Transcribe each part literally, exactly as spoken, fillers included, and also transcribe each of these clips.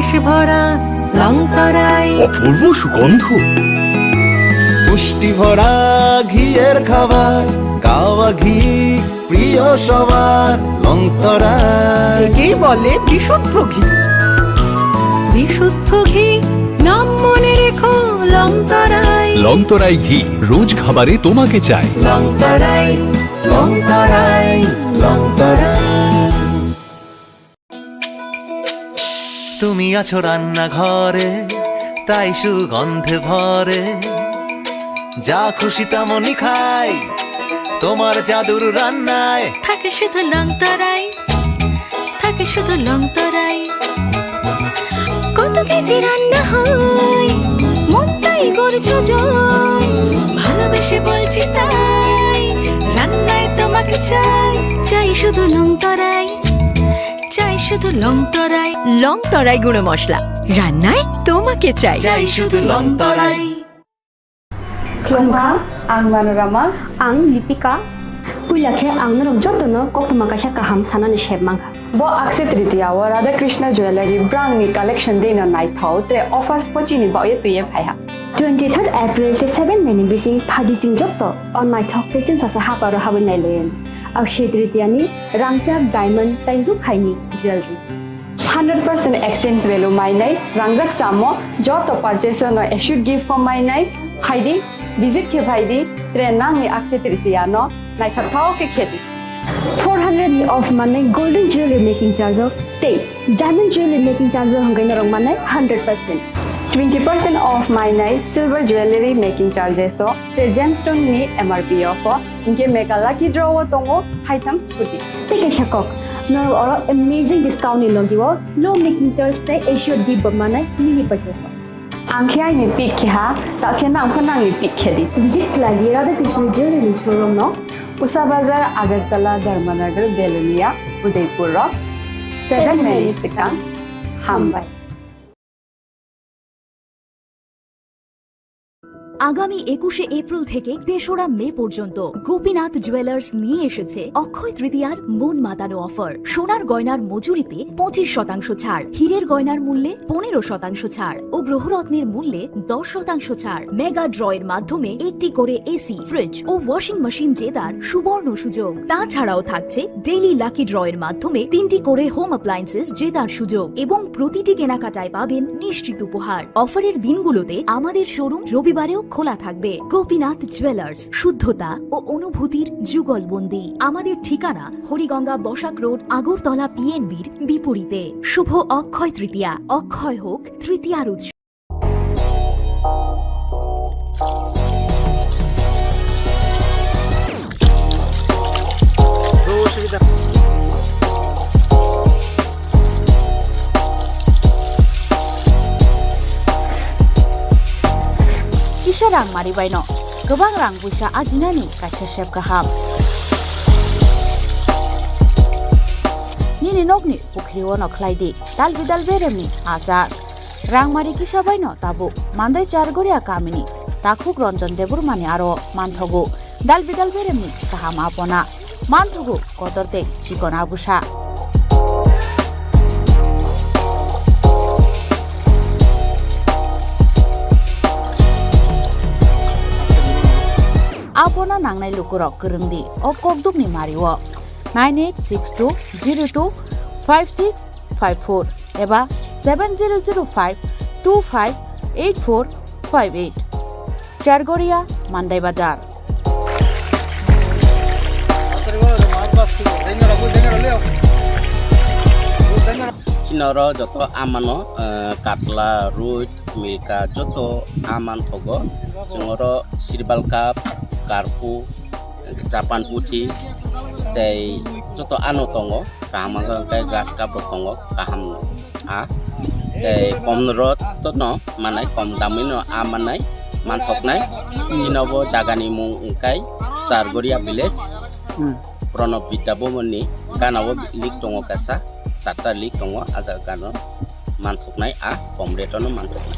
সে ভরা লংতরাই। অপূর্ব সুগন্ধ। পুষ্টি ভরা ঘিয়ের খাবার, গাওয়া ঘি প্রিয় সবার, লংতরাই। একেই বলে বিশুদ্ধ ঘি। বিশুদ্ধ ঘি, নাম মনে রেখো, লংতরাই। লংতরাই ঘি, রোজ খাবারে তোমাকে চাই। লংতরাই, লংতরাই, লংতরাই। তুমি আছো রান্নাঘরে, তাই সুগন্ধে ভরে। যা খুশি তেমনই খাই, তোমার জাদুর রান্নায়। থাকে শুধু লংতরাই, থাকে শুধু লংতরাই। কত কেজি রান্না হয়, মনটাই করছো জয়। ভালোবেসে বলছি তাই, রান্নায় তোমাকে চাই। চাই শুধু লংতরাই, চাই শুধু লংতরাই। লংতরাই গুঁড়ো মশলা, রান্নায় তোমাকে চাই। চাই শুধু লংতরাই। Khulumkha, ang Manorama. Ang Lipika. Puila khe ang norok jotono koktwma kaisa kaham sanani sep mankha. Bo Akshaya Tritiya o Radha Krishna Jewellery brangni collection deino naithok, tre offers pochini baoye twiye phaiha. Twenty-third April tei seven May ni bising phadi chwng joto o naithok tei chwngsacha haparo habwi nailaio. Akshaya Tritiya ni rangchak, diamond tei rukhaini jewellery. Hundred percent exchange value mainai, rangjak chamo, joto purchase no assured gift form mainai, phaidi, visit khe phaidi, tre nangni Akshaya Tritiya no naithokthok khe khedi. Four hundred ni off manai golden jewelry making charge o tei diamond jewelry making charge o hwnkhai norok manai hundred percent. Twenty percent off mainai silver jewelry making charges o tre gemstone ni M R P o pho. Hinkhe mega lucky draw o tongo haitham scooty. Tei kaisa kok, norok oro amazing discount ni logi o low making charge tei assured gift bo manai mini purchase o. Ang khe aini pick khe ha, ta khe nang pho nangni pick khe di. Visit khlai di Radha Krishna Jewellery showroom no, Usa Bazar, Agartala, Dharmanagar, Belonia, Udaipur o seven May ni swkang. Hambai. আগামী একুশে এপ্রিল থেকে তেসরা মে পর্যন্ত গোপীনাথ জুয়েলার্স নিয়ে এসেছে অক্ষয় তৃতীয়ার মন মাতানো অফার। সোনার গয়নার মজুরিতে পঁচিশ শতাংশ ছাড়, হীরের গয়নার মূল্যে পনেরো শতাংশ ছাড় ও গ্রহরত্নের মূল্যে দশ শতাংশ ছাড়। মেগা ড্রয়ের মাধ্যমে একটি করে এসি, ফ্রিজ ও ওয়াশিং মেশিন জেতার সুবর্ণ সুযোগ। তাছাড়াও থাকছে ডেইলি লাকি ড্রয়ের মাধ্যমে তিনটি করে হোম অ্যাপ্লায়েন্সেস জেতার সুযোগ এবং প্রতিটি কেনাকাটায় পাবেন নিশ্চিত উপহার। অফারের দিনগুলোতে আমাদের শোরুম রবিবারেও খোলা থাকবে। গোপীনাথ জুয়েলার্স, শুদ্ধতা ও অনুভূতির যুগলবন্দি। আমাদের ঠিকানা হরিগঙ্গা বসাক রোড, আগরতলা পিএনবির বিপরীতে। শুভ অক্ষয় তৃতীয়া, অক্ষয় হোক তৃতীয়ার উৎসব। Kisa rangmari baino kwbang rang puisa ajinani kaisa sep kaham. Nini nokni pukhri-o no khlai di dal bidal beremni achar. Rangmari kisa baino tabuk Mandai Chargoria kamini takhuk Ranjan Debbarmani aro manthogo dal bidal beremni kaham apona. Manthogo kotor tei chikon abusa. Apona nangnai lukurok kwrwng di o kokdukni mario nine eight six two zero two five six five four eba seven zero zero five two five eight four five eight. Chargoria, Mandai Bazar. Chini oro joto amano, eh, katla, roi, milka, joto aman thogo. Chwng oro sirbal cup, karpu, Japan puthi tei joto ano tongo, kaham wngkha hwnkhe grass cup rok tongo, kaham no. A tei kom rot no manai, kom damwi no a manai, manthoknai. Chini bo jaga ni mung wngkha Chargoria village. Hmm. Pranab Vidya Bhavan ni gana o link tongo kaisa, charta link tongo, a jaga gana o. Manthoknai a kom rate-o no manthoknai.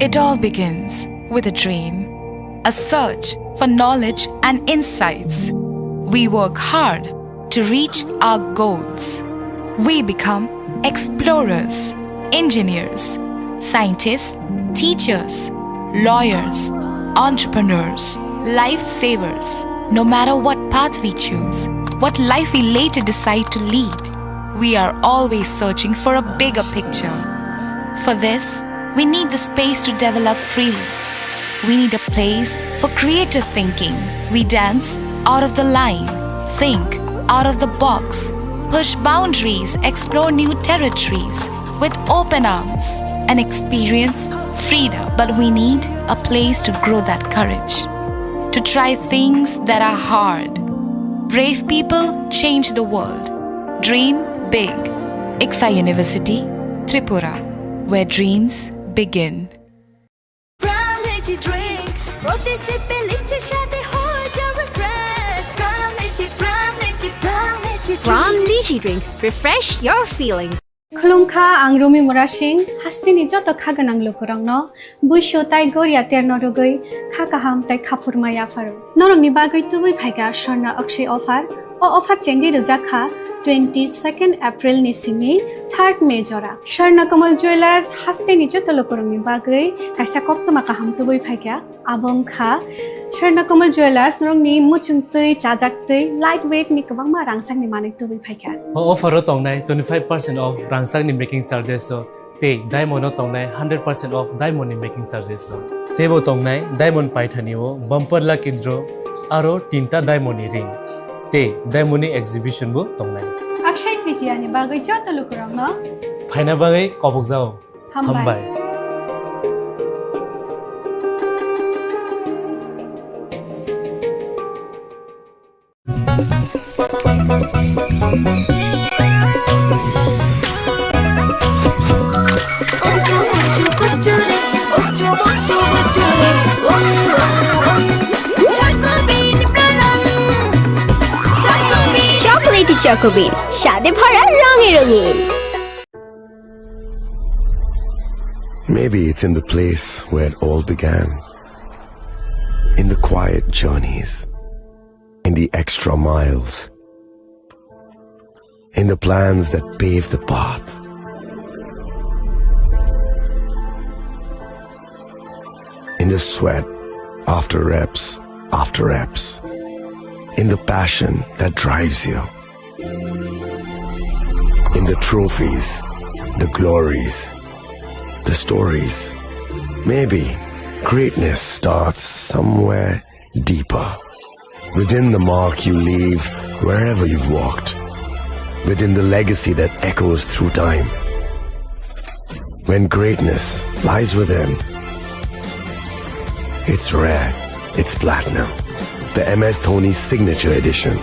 It all begins with a dream, a search for knowledge and insights. We work hard to reach our goals. We become explorers, engineers, scientists, teachers, lawyers, entrepreneurs, lifesavers. No matter what path we choose, what life we later decide to lead, we are always searching for a bigger picture. For this, we need the space to develop freely. We need a place for creative thinking. We dance out of the line, think out of the box, push boundaries, explore new territories with open arms, and experience freedom. But we need a place to grow that courage, to try things that are hard. Brave people change the world. Dream big. ICFAI University, Tripura, where dreams begin. Pram Lychee Drink, প্রতি সিপে লিচি স্বাদে হয়ে যাও refresh. Pram Lychee, Pram Lychee, Pram Lychee Drink। Pram Lychee Drink, refresh your feelings. Khulumkha, ang Rumi Murasing, hasteni joto kha gwnang lukurokno buisu tai goria terno rwgwi kha kaham tai khaphurma yapharo. Norokni bagwi tubui phaikha Swarna Akshay offer. O offer chengwi rwjak kha twenty second April ni simi third May jora. Swarna Kamal Jewellers hasteni joto lukurokni bagwi kaisa koktwma kaham tubui phaikha. Abo wngkha Swarna Kamal Jewellers, norokni muchung twi, chajak twi, light weight ni kwbangma rangchakni manwi tubui phaikha. O offer o tongnai twenty five percent off rangchakni making charges o tei diamond o tongnai hundred percent off diamond ni making charges o. Teibo tongnai diamond paithani o bumper lucky draw aro tinta diamond ni ring tei diamond ni exhibition bo tongnai. Akshay Tritiya ni bagwi joto lukurokno phaina bagwi kobokjao. Hambai. Hambai. Chocolatey Choco Bean, স্বাদে ভরা রঙে রঙিন। Maybe it's in the place where it all began. In the quiet journeys. In the extra miles. In the plans that pave the path. In the sweat after reps after reps. In the passion that drives you. In the trophies, the glories, the stories. Maybe greatness starts somewhere deeper. Within the mark you leave wherever you've walked. Within the legacy that echoes through time. When greatness lies within, it's rare, it's platinum. The M S Dhoni Signature Edition.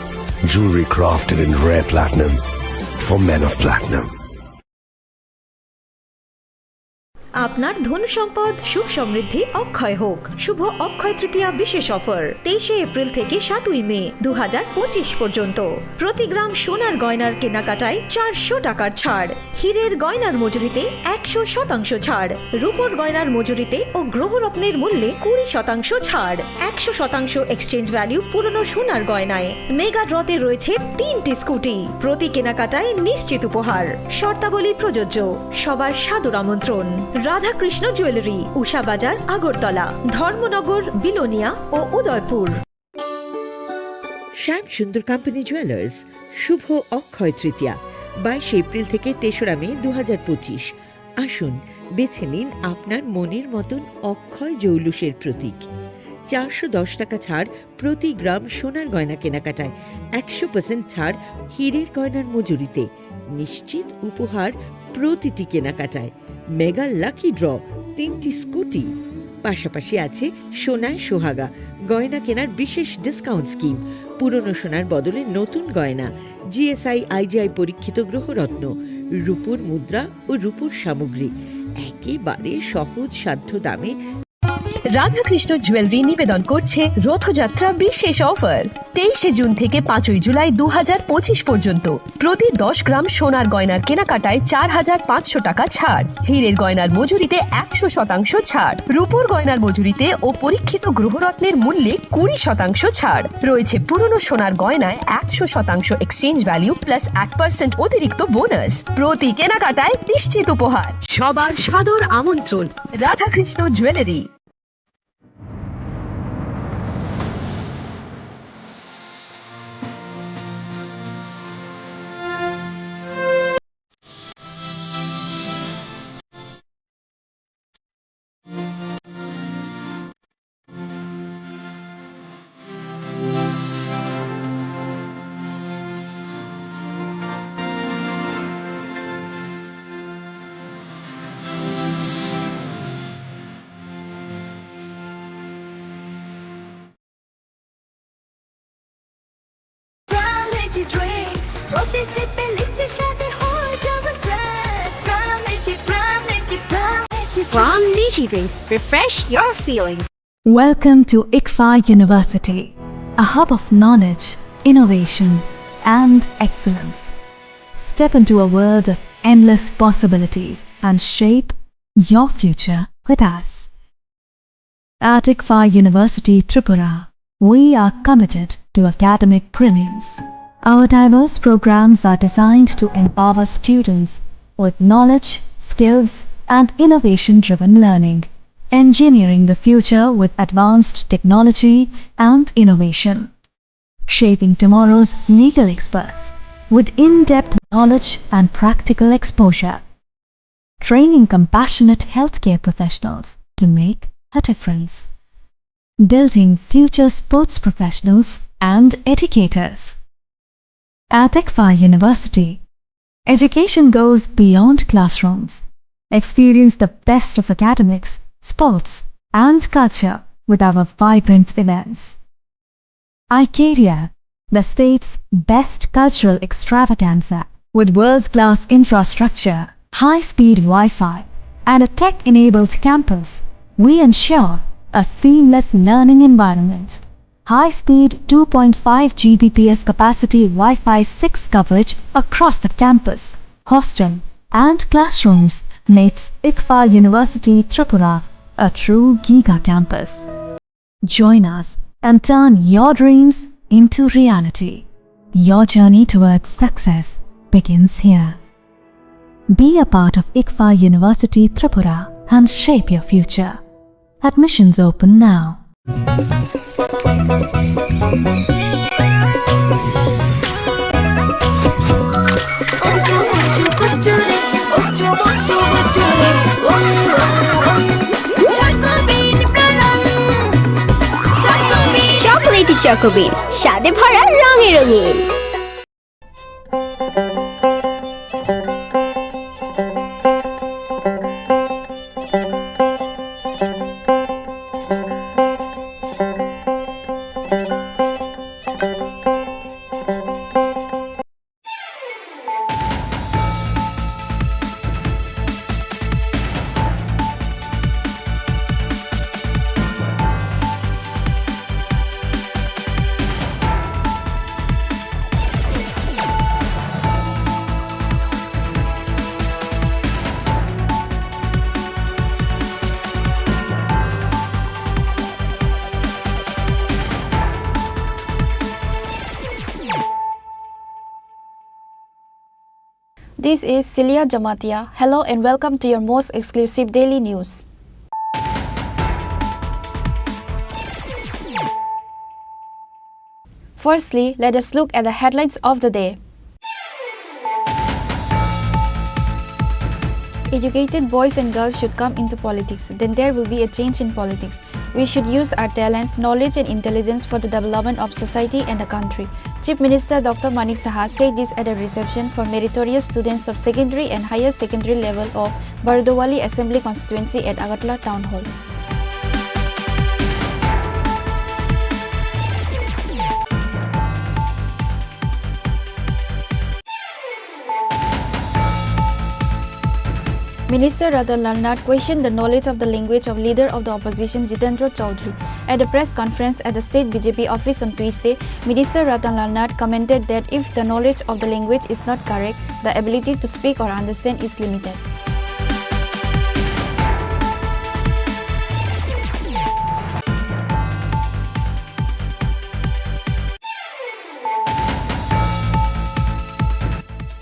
Jewelry crafted in rare platinum for men of platinum. আপনার ধন সম্পদ সুখ সমৃদ্ধি অক্ষয় হোক। শুভ অক্ষয় তৃতীয়া বিশেষ অফার, তেইশে এপ্রিল থেকে সাতই মে দু হাজার পঁচিশ পর্যন্ত। প্রতি গ্রাম সোনার গয়নার কেনাকাটায় চারশো টাকার ছাড়, হীরের গয়নার মজুরিতে একশো শতাংশ ছাড়, রূপোর গয়নার মজুরিতে ও গ্রহরত্নের মূল্যে কুড়ি শতাংশ ছাড়, একশো শতাংশ এক্সচেঞ্জ ভ্যালু পুরনো সোনার গয়নায়। মেগা ড্রতে রয়েছে তিনটি স্কুটি, প্রতি কেনাকাটায় নিশ্চিত উপহার। শর্তাবলী প্রযোজ্য। সবার সাদর আমন্ত্রণ। রাধাকৃষ্ণ জুয়েলারি, উষা বাজার, আগরতলা, ধর্মনগর, বিলোনিয়া ও উদয়পুর। শ্যাম সুন্দর কোম্পানি জুয়েলার্স, শুভ অক্ষয় তৃতীয়া, বাইশে এপ্রিল থেকে তেসরা মে দু হাজার পঁচিশ। আসুন, বেছে নিন আপনার মনের মতন অক্ষয় জৌলুসের প্রতীক। চারশো দশ টাকা ছাড় প্রতি গ্রাম সোনার গয়না কেনাকাটায়, একশো পার্সেন্ট ছাড় হীরের গয়নার মজুরিতে, নিশ্চিত উপহার প্রতিটি কেনাকাটায়, মেগা লাকি ড্র, তিনটি স্কুটি। পাশাপাশি আছে সোনায় সোহাগা, গয়না কেনার বিশেষ ডিসকাউন্ট স্কিম, পুরনো সোনার বদলে নতুন গয়না, G S I I G I পরীক্ষিত গ্রহরত্ন, রূপোর মুদ্রা ও রূপোর সামগ্রী, একেবারে সহজ সাধ্য দামে। রাধাকৃষ্ণ জুয়েলারি নিবেদন করছে রথযাত্রা বিশেষ অফার। তেইশে জুন থেকে পাঁচই জুলাই দু হাজার পঁচিশ পর্যন্ত প্রতি দশ গ্রাম সোনার গয়নার কেনাকাটায় চার হাজার পাঁচশো টাকা ছাড়, হীরের গয়নার মজুরিতে একশো শতাংশ ছাড়, রূপোর গয়নার মজুরিতে ও পরীক্ষিত গ্রহরত্নের মূল্যে কুড়ি শতাংশ ছাড় রয়েছে। পুরনো সোনার গয়নায় একশো শতাংশ এক্সচেঞ্জ ভ্যালু প্লাস এক পার্সেন্ট অতিরিক্ত বোনাস। প্রতি কেনাকাটায় নিশ্চিত উপহার। সবার সাদর আমন্ত্রণ Radhakrishna jewellery. Crown Lychee Drink, প্রতি সিপে লিচি স্বাদে হয় যেমন fresh। Crown Lychee, Crown Lychee, Crown Lychee Drink। Crown Lychee Drink, refresh your feelings. Welcome to ICFAI University, a hub of knowledge, innovation, and excellence. Step into a world of endless possibilities and shape your future with us. At ICFAI University Tripura, we are committed to academic brilliance. Our diverse programs are designed to empower students with knowledge, skills, and innovation-driven learning, engineering the future with advanced technology and innovation, shaping tomorrow's legal experts with in-depth knowledge and practical exposure, training compassionate healthcare professionals to make a difference, building future sports professionals and educators. At ICFAI University, education goes beyond classrooms. Experience the best of academics, sports, and culture with our vibrant events. ICARIA, the state's best cultural extravaganza. With world-class infrastructure, high-speed Wi-Fi, and a tech-enabled campus, we ensure a seamless learning environment. High-speed two point five G B P S capacity Wi-Fi six coverage across the campus, hostel, and classrooms makes ICFAI University Tripura a true giga campus. Join us and turn your dreams into reality. Your journey towards success begins here. Be a part of ICFAI University Tripura and shape your future. Admissions open now. Chocolatey Choco Bean, স্বাদে ভরা, রঙে রঙিন। This is Celia Jamatia. Hello and welcome to your most exclusive daily news. Firstly, let us look at the headlines of the day. Educated boys and girls should come into politics, then there will be a change in politics. We should use our talent, knowledge and intelligence for the development of society and the country. Chief Minister Doctor Manik Saha said this at a reception for meritorious students of secondary and higher secondary level of Bardowali Assembly Constituency at Agartala Town Hall. Minister Ratan Lal Nath questioned the knowledge of the language of leader of the opposition Jitendra Chaudhary. At a press conference at the state B J P office on Tuesday, Minister Ratan Lal Nath commented that if the knowledge of the language is not correct, the ability to speak or understand is limited.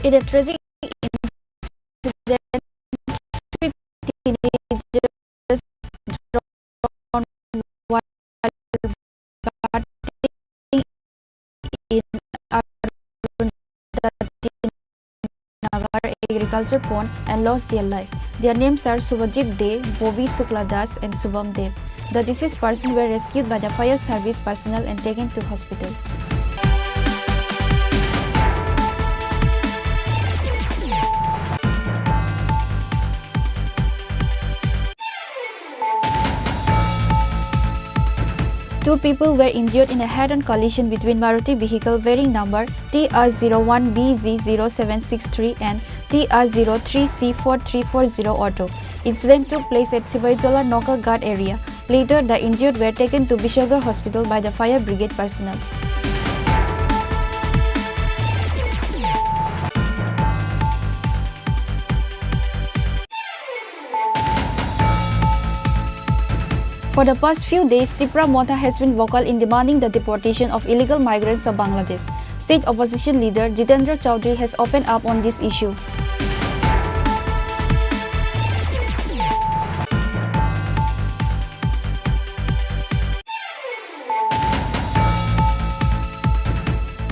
In a tragic incident, three teenagers drowned while bathing in Arundhati Nagar agriculture pond and lost their life. Their names are Subhajit Dey, Bobby Shukla Das, and Shubham Dey. The deceased person were rescued by the fire service personnel and taken to hospital. Two people were injured in a head-on collision between Maruti vehicle bearing number T R zero one B Z zero seven six three and T R zero three C four three four zero auto. Incident took place at Sibaijola Nokaghat area. Later, the injured were taken to Bishalgarh Hospital by the fire brigade personnel. For the past few days, Tipra Motha has been vocal in demanding the deportation of illegal migrants of Bangladesh. State opposition leader Jitendra Chaudhary has opened up on this issue.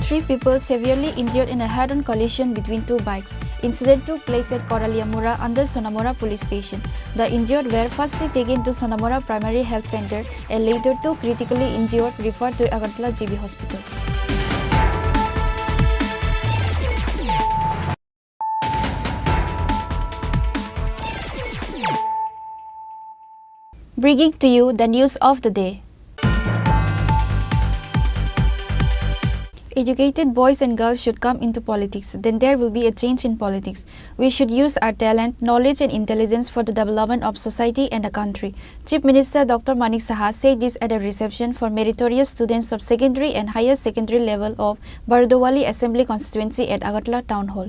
Three people severely injured in a head-on collision between two bikes. Incident took place at Koraliamura under Sonamura Police Station. The injured were firstly taken to Sonamura Primary Health Center and later two critically injured referred to Agartala G B Hospital. Bringing to you the news of the day. Educated boys and girls should come into politics, then there will be a change in politics. We should use our talent, knowledge and intelligence for the development of society and the country. Chief Minister Doctor Manik Saha said this at a reception for meritorious students of secondary and higher secondary level of Bardowali Assembly Constituency at Agartala Town Hall.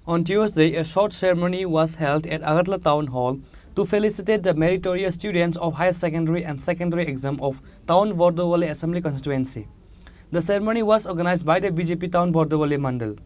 On Tuesday, a short ceremony was held at Agartala Town Hall to felicitate the meritorious students of higher secondary and secondary exam of Town Bardowali Assembly Constituency. The ceremony was organized by the B J P Town Bardowali Mandal.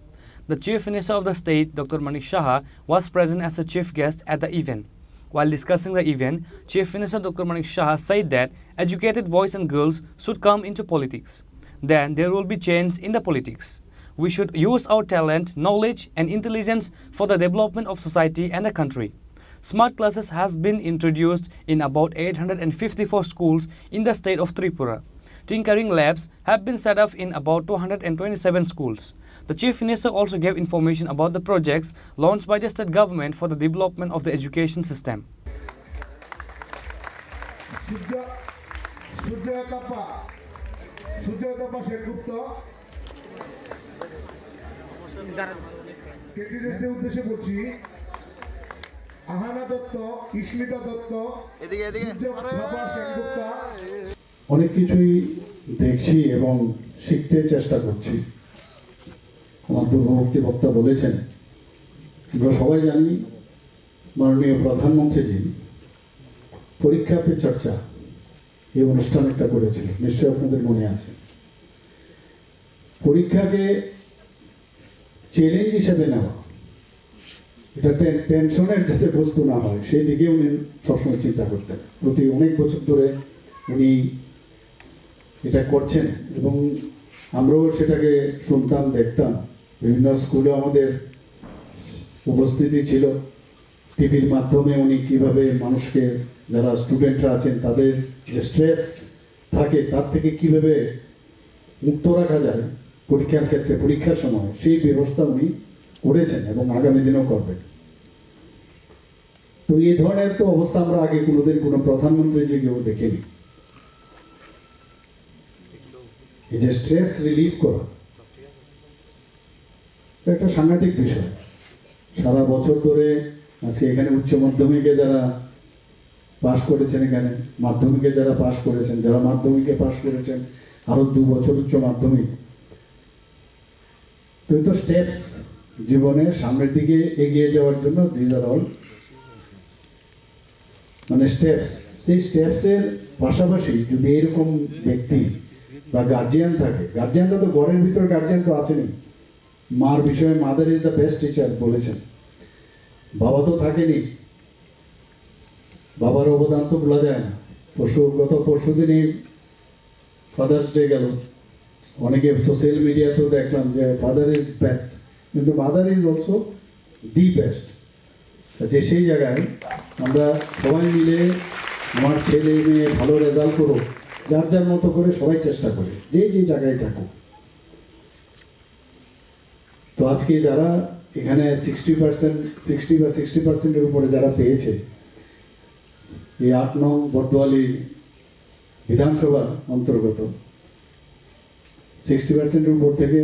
The Chief Minister of the state, Doctor Manik Saha, was present as a chief guest at the event. While discussing the event, Chief Minister Doctor Manik Saha said that educated boys and girls should come into politics. Then there will be change in the politics. We should use our talent, knowledge, and intelligence for the development of society and the country. Smart classes has been introduced in about eight hundred and fifty-four schools in the state of Tripura. Tinkering labs have been set up in about two hundred and twenty-seven schools. The Chief Minister also gave information about the projects launched by the state government for the development of the education system. Surya, Surya Tapa, Surya Tapa Sengupta, ক্যান্ডিডেটদের উদ্দেশ্যে বলছি, আহানা দত্ত, ইস্মিতা দত্ত, এদিকে, এদিকে। সূর্য থাপা সেনগুপ্তা। অনেক কিছুই দেখছি এবং শিখতে চেষ্টা করছি। আমার পূর্ববর্তী বক্তা বলেছেন, আমরা সবাই জানি মাননীয় প্রধানমন্ত্রীজি পরীক্ষা পে চর্চা এই অনুষ্ঠান একটা করেছিল, নিশ্চয়ই আপনাদের মনে আছে। পরীক্ষাকে চ্যালেঞ্জ হিসেবে নেওয়া, এটা টেন-, টেনশনের যাতে বস্তু না হয়, সেই দিকে উনি সবসময় চিন্তা করতেন। প্রতি অনেক বছর ধরে উনি এটা করছেন এবং আমরাও সেটাকে শুনতাম, দেখতাম। বিভিন্ন স্কুলে আমাদের উপস্থিতি ছিল। টিভির মাধ্যমে উনি কিভাবে মানুষকে, যারা স্টুডেন্টরা আছেন, তাদের যে স্ট্রেস, থাকে, তার থেকে কিভাবে মুক্ত রাখা যায় পরীক্ষার ক্ষেত্রে, পরীক্ষার সময়, সেই ব্যবস্থা উনি করেছেন এবং আগামী দিনেও করবেন। তো এই ধরনের তো অবস্থা আমরা আগে কোনোদিন কোনো প্রধানমন্ত্রী যে কেউ দেখিনি। এই যে স্ট্রেস রিলিফ করা, এটা একটা সাংঘাতিক বিষয়। সারা বছর ধরে আজকে এখানে উচ্চ মাধ্যমিকে যারা পাশ করেছেন, এখানে মাধ্যমিকে যারা পাশ করেছেন, যারা মাধ্যমিকে পাশ করেছেন, আরো দু বছর উচ্চ মাধ্যমিক, তো এই তো স্টেপস জীবনে সামনের দিকে এগিয়ে যাওয়ার জন্য, দিজ আর অল মানে স্টেপস। সেই স্টেপসের পাশাপাশি যদি এরকম ব্যক্তি বা গার্জিয়ান থাকে, গার্জিয়ানটা তো ঘরের ভিতর গার্জিয়ান তো আছেনি, মার বিষয়ে "Mother is the best teacher" বলেছেন। বাবা তো থাকেনি, বাবার অবদান তো ভোলা যায় না। পরশু, গত পরশু দিনই ফাদার্স ডে গেল, অনেকে সোশ্যাল মিডিয়াতেও দেখলাম যে "Father is best", কিন্তু "Mother is also the best"। যে সেই জায়গায় আমরা সবাই মিলে আমার ছেলে মেয়ে ভালো রেজাল্ট করুক, যার যার মতো করে সবাই চেষ্টা করে, যে যে জায়গায় থাকুক। তো আজকে যারা এখানে সিক্সটি পার্সেন্ট, সিক্সটি বা সিক্সটি পার্সেন্টের উপরে যারা পেয়েছে, এই আট নং বর্দোয়ালি বিধানসভার অন্তর্গত সিক্সটি পার্সেন্টের উপর থেকে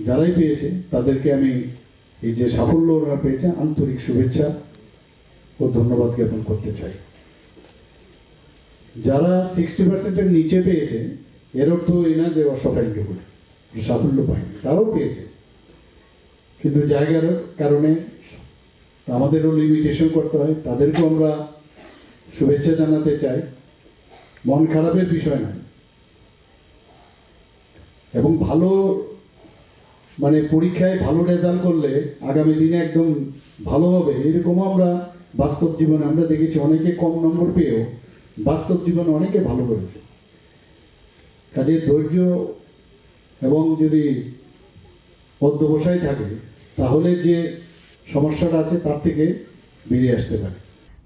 যারাই পেয়েছে, তাদেরকে আমি এই যে সাফল্য ওরা পেয়েছে, আন্তরিক শুভেচ্ছা ও ধন্যবাদ জ্ঞাপন করতে চাই। যারা সিক্সটি পার্সেন্টের নিচে পেয়েছে, এর অর্থ এই না যে অসাফল্য করে, সাফল্য পায়নি, তারাও পেয়েছে, কিন্তু জায়গার কারণে আমাদেরও লিমিটেশন করতে হয়। তাদেরকেও আমরা শুভেচ্ছা জানাতে চাই। মন খারাপের বিষয় নয়, এবং ভালো, মানে, পরীক্ষায় ভালো রেজাল্ট করলে আগামী দিনে একদম ভালো হবে, এরকমও আমরা বাস্তব জীবনে আমরা দেখেছি। অনেকে কম নম্বর পেয়েও বাস্তব জীবনে অনেকে ভালো করেছে। কাজে ধৈর্য এবং যদি অধ্যবসায় থাকে, তাহলে যে সমস্যাটা আছে, তার থেকে বেরিয়ে আসতে পারে।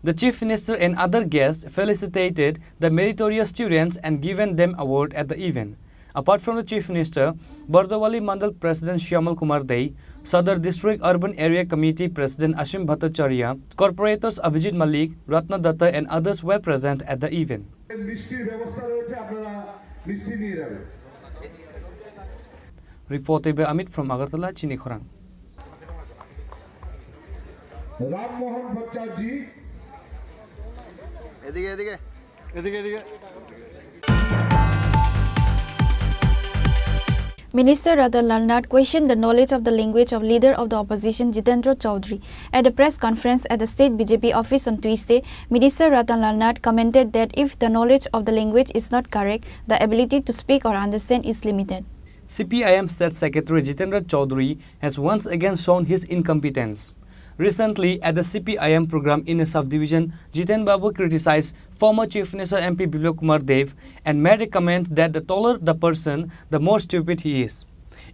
The Chief Minister and other guests felicitated the meritorious students and given them award at the event. Apart from the Chief Minister, Bardawali Mandal President Shyamal Kumar Dey, Sadar District Urban Area Committee President Ashim Bhattacharya, corporators Abhijit Malik, Ratna Datta and others were present at the event. মিষ্টির ব্যবস্থা রয়েছে, আপনারা মিষ্টি নিয়ে যাবেন। Reported by Amit from Agartala, Chini Khorang. Rammohan ভট্টাচার্য। এদিকে এদিকে এদিকে এদিকে Minister Ratan Lal Nath questioned the knowledge of the language of leader of the opposition Jitendra Chaudhary. At a press conference at the state B J P office on Tuesday, Minister Ratan Lal Nath commented that if the knowledge of the language is not correct, the ability to speak or understand is limited. C P I M State Secretary Jitendra Chaudhary has once again shown his incompetence. Recently, at the C P I M program in a subdivision, Jiten Babu criticized former Chief Minister M P Biplab Kumar Deb and made a comment that the taller the person, the more stupid he is.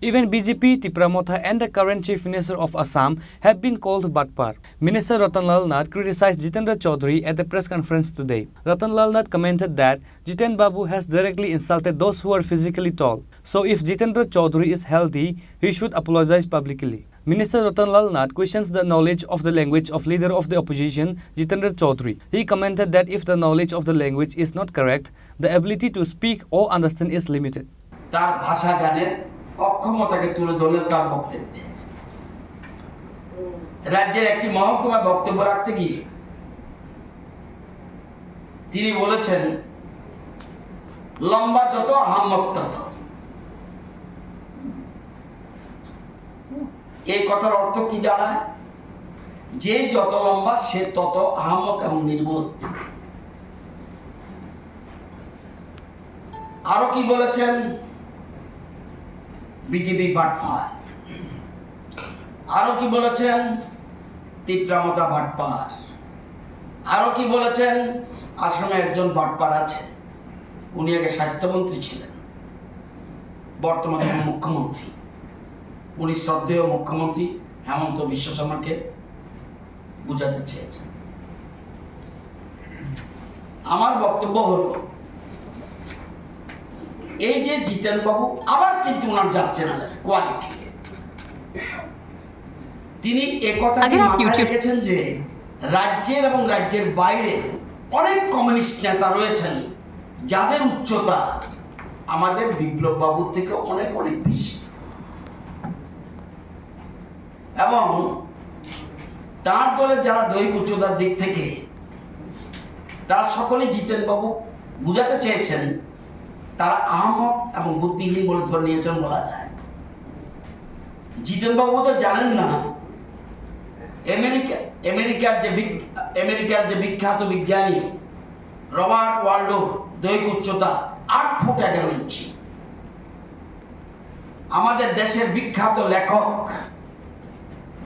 Even B J P, Tipra Motha and the current Chief Minister of Assam have been called batpar. Minister Ratan Lal Nath criticized Jitendra Chaudhary at the press conference today. Ratan Lal Nath commented that Jiten Babu has directly insulted those who are physically tall. So if Jitendra Chaudhary is healthy, he should apologize publicly. Minister Ratan Lal Nath questions the knowledge of the language of leader of the opposition, Jitendra Chaudhary. He commented that if the knowledge of the language is not correct, the ability to speak or understand is limited. তার ভাষা জ্ঞানের অক্ষমতাকে তুলে ধরলেন তার বক্তব্যে। রাজ্যের একটি মহকুমায় বক্তব্য রাখতে গিয়ে তিনি বলেছেন, "লম্বা যত, আহাম্মক তত।" এই কথার অর্থ কি দাঁড়ায়? যে যত লম্বা, সে তত আহাম্মক এবং নির্বোধ। আরো কি বলেছেন? বিজেপি বাটপার। আরো কি বলেছেন? তিপ্রামতা বাটপার। আরো কি বলেছেন? আসামে একজন বাটপার আছে, উনি আগে স্বাস্থ্যমন্ত্রী ছিলেন, বর্তমানে মুখ্যমন্ত্রী। উনি শ্রদ্ধেয় মুখ্যমন্ত্রী হিমন্ত বিশ্ব শর্মাকে বুঝাতে চেয়েছেন। আমার বক্তব্য হলো, এই যে জিতেন বাবু আবার কিন্তু ওনার যাচ্ছেন কোয়ালিটি, তিনি এ কথাটি আগে না মাথায় YouTube রেখেছেন যে রাজ্যের এবং রাজ্যের বাইরে অনেক কমিউনিস্ট নেতা রয়েছেন, যাদের উচ্চতা আমাদের বিপ্লব বাবুর থেকে অনেক অনেক বেশি। এবং তার দলের যারা দৈহিক উচ্চতার দিক থেকে, তারা সকলেই জিতেন বাবু বুঝাতে চেয়েছেন, তারা আহমক এবং বুদ্ধিহীন বলে ধরে নিয়েছেন বলা যায়। জিতেন বাবু তো জানেন না, আমেরিকা, আমেরিকার যে বিগ-, আমেরিকার যে বিখ্যাত বিজ্ঞানী রবার্ট ওয়ালডো দৈহিক উচ্চতা আট ফুট এগারো ইঞ্চি। আমাদের দেশের বিখ্যাত লেখক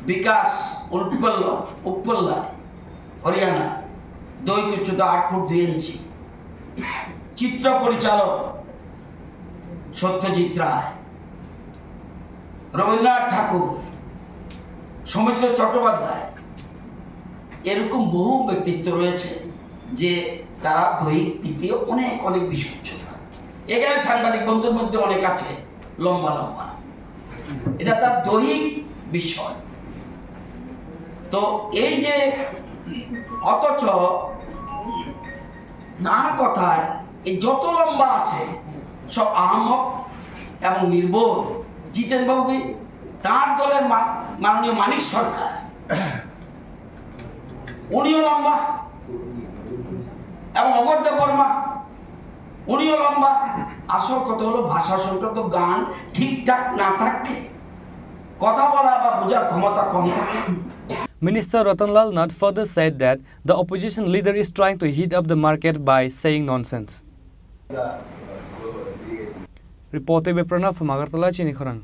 বিকাশ উপল্লা, উপল্লা, হরিয়ানা, দৈহিক উচ্চতা আট ফুট দুই ইঞ্চি। চিত্র পরিচালক সত্যজিৎ রায়, রবীন্দ্রনাথ ঠাকুর, সৌমিত্র চট্টোপাধ্যায়, এরকম বহু ব্যক্তিত্ব রয়েছে যে তারা দৈহিক দিক দিয়ে অনেক অনেক বেশি উচ্চতা। এখানে সাংবাদিক বন্ধুর মধ্যে অনেক আছে লম্বা লম্বা, এটা তার দৈহিক বিষয়। তো এই যে, অথচ তার কথায় এই যত লম্বা আছে সব আহম্মক এবং নির্বোধ। জিতেন বাবু কি তার দলের মা-, মাননীয় মানিক সরকার, উনিও লম্বা, এবং অমর দেব বর্মা, উনিও লম্বা। আসল কথা হলো ভাষা সংক্রান্ত গান ঠিকঠাক না থাকলে কথা বলা বা বোঝার ক্ষমতা কম থাকে। Minister Ratan Lal Nath further said that the opposition leader is trying to heat up the market by saying nonsense. Reported by Pranav from Agartala, Chini Khorang.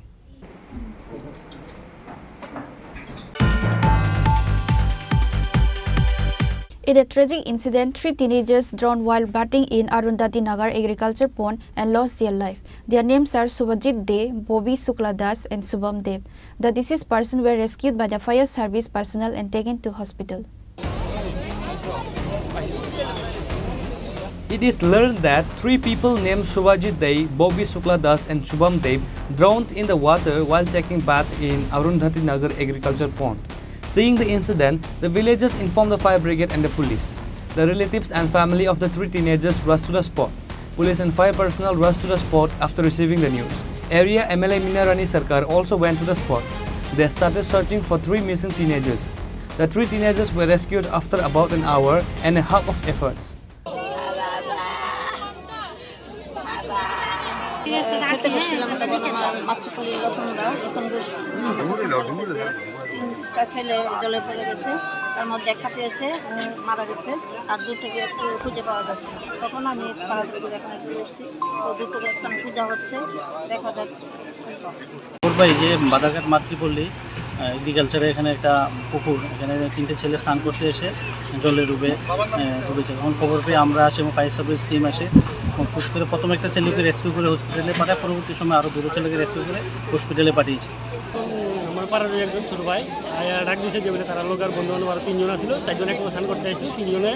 In a tragic incident, three teenagers drowned while bathing in Arundhati Nagar agriculture pond and lost their life. Their names are Subhajit Dey, Bobby Shukla Das, and Shubham Deb. The deceased person were rescued by the fire service personnel and taken to hospital. It is learned that three people named Subhajit Dey, Bobby Shukla Das, and Shubham Deb drowned in the water while taking bath in Arundhati Nagar agriculture pond. Seeing the incident, the villagers informed the fire brigade and the police. The relatives and family of the three teenagers rushed to the spot. Police and fire personnel rushed to the spot after receiving the news. Area M L A Mina Rani Sarkar also went to the spot. They started searching for three missing teenagers. The three teenagers were rescued after about an hour and a half of efforts. খেতে বসছিলাম, তখন আমার মাতৃপল্লী রতন দা, রতন ঘোষ। তিনটা ছেলে জলে পড়ে গেছে, তার মধ্যে একটা পেয়েছে, উনি মারা গেছে, আর দুটোকে একটু খুঁজে পাওয়া যাচ্ছে না। তখন আমি তাড়াতাড়ি করে এখানে চলে এসেছি। তো দুটোকে এখন খোঁজা হচ্ছে, দেখা যাক। খবর পাই যে বাদাঘাট মাতৃপল্লী, আহ, এগ্রিকালচারে এখানে একটা পুকুর, এখানে তিনটে ছেলে স্নান করতে এসে জলে ডুবে, আহ, ডুবেছে। তখন খবর পেয়ে আমরা আসি এবং ফায়ার সার্ভিস টিম আসে এবং পুশ করে প্রথমে একটা ছেলেকে রেস্কিউ করে হসপিটালে পাঠায়, পরবর্তী সময় আরও দুটো ছেলেকে রেস্কিউ করে হসপিটালে পাঠিয়েছি। আমার পাড়ার একজন ছোট ভাই আয়া ডাক দিছে যে বলে তারা লোক আর বন্ধু বান্ধব আরো তিনজন আছিল, চারজন একসাথে স্নান করতে আসছিল, তিনজনে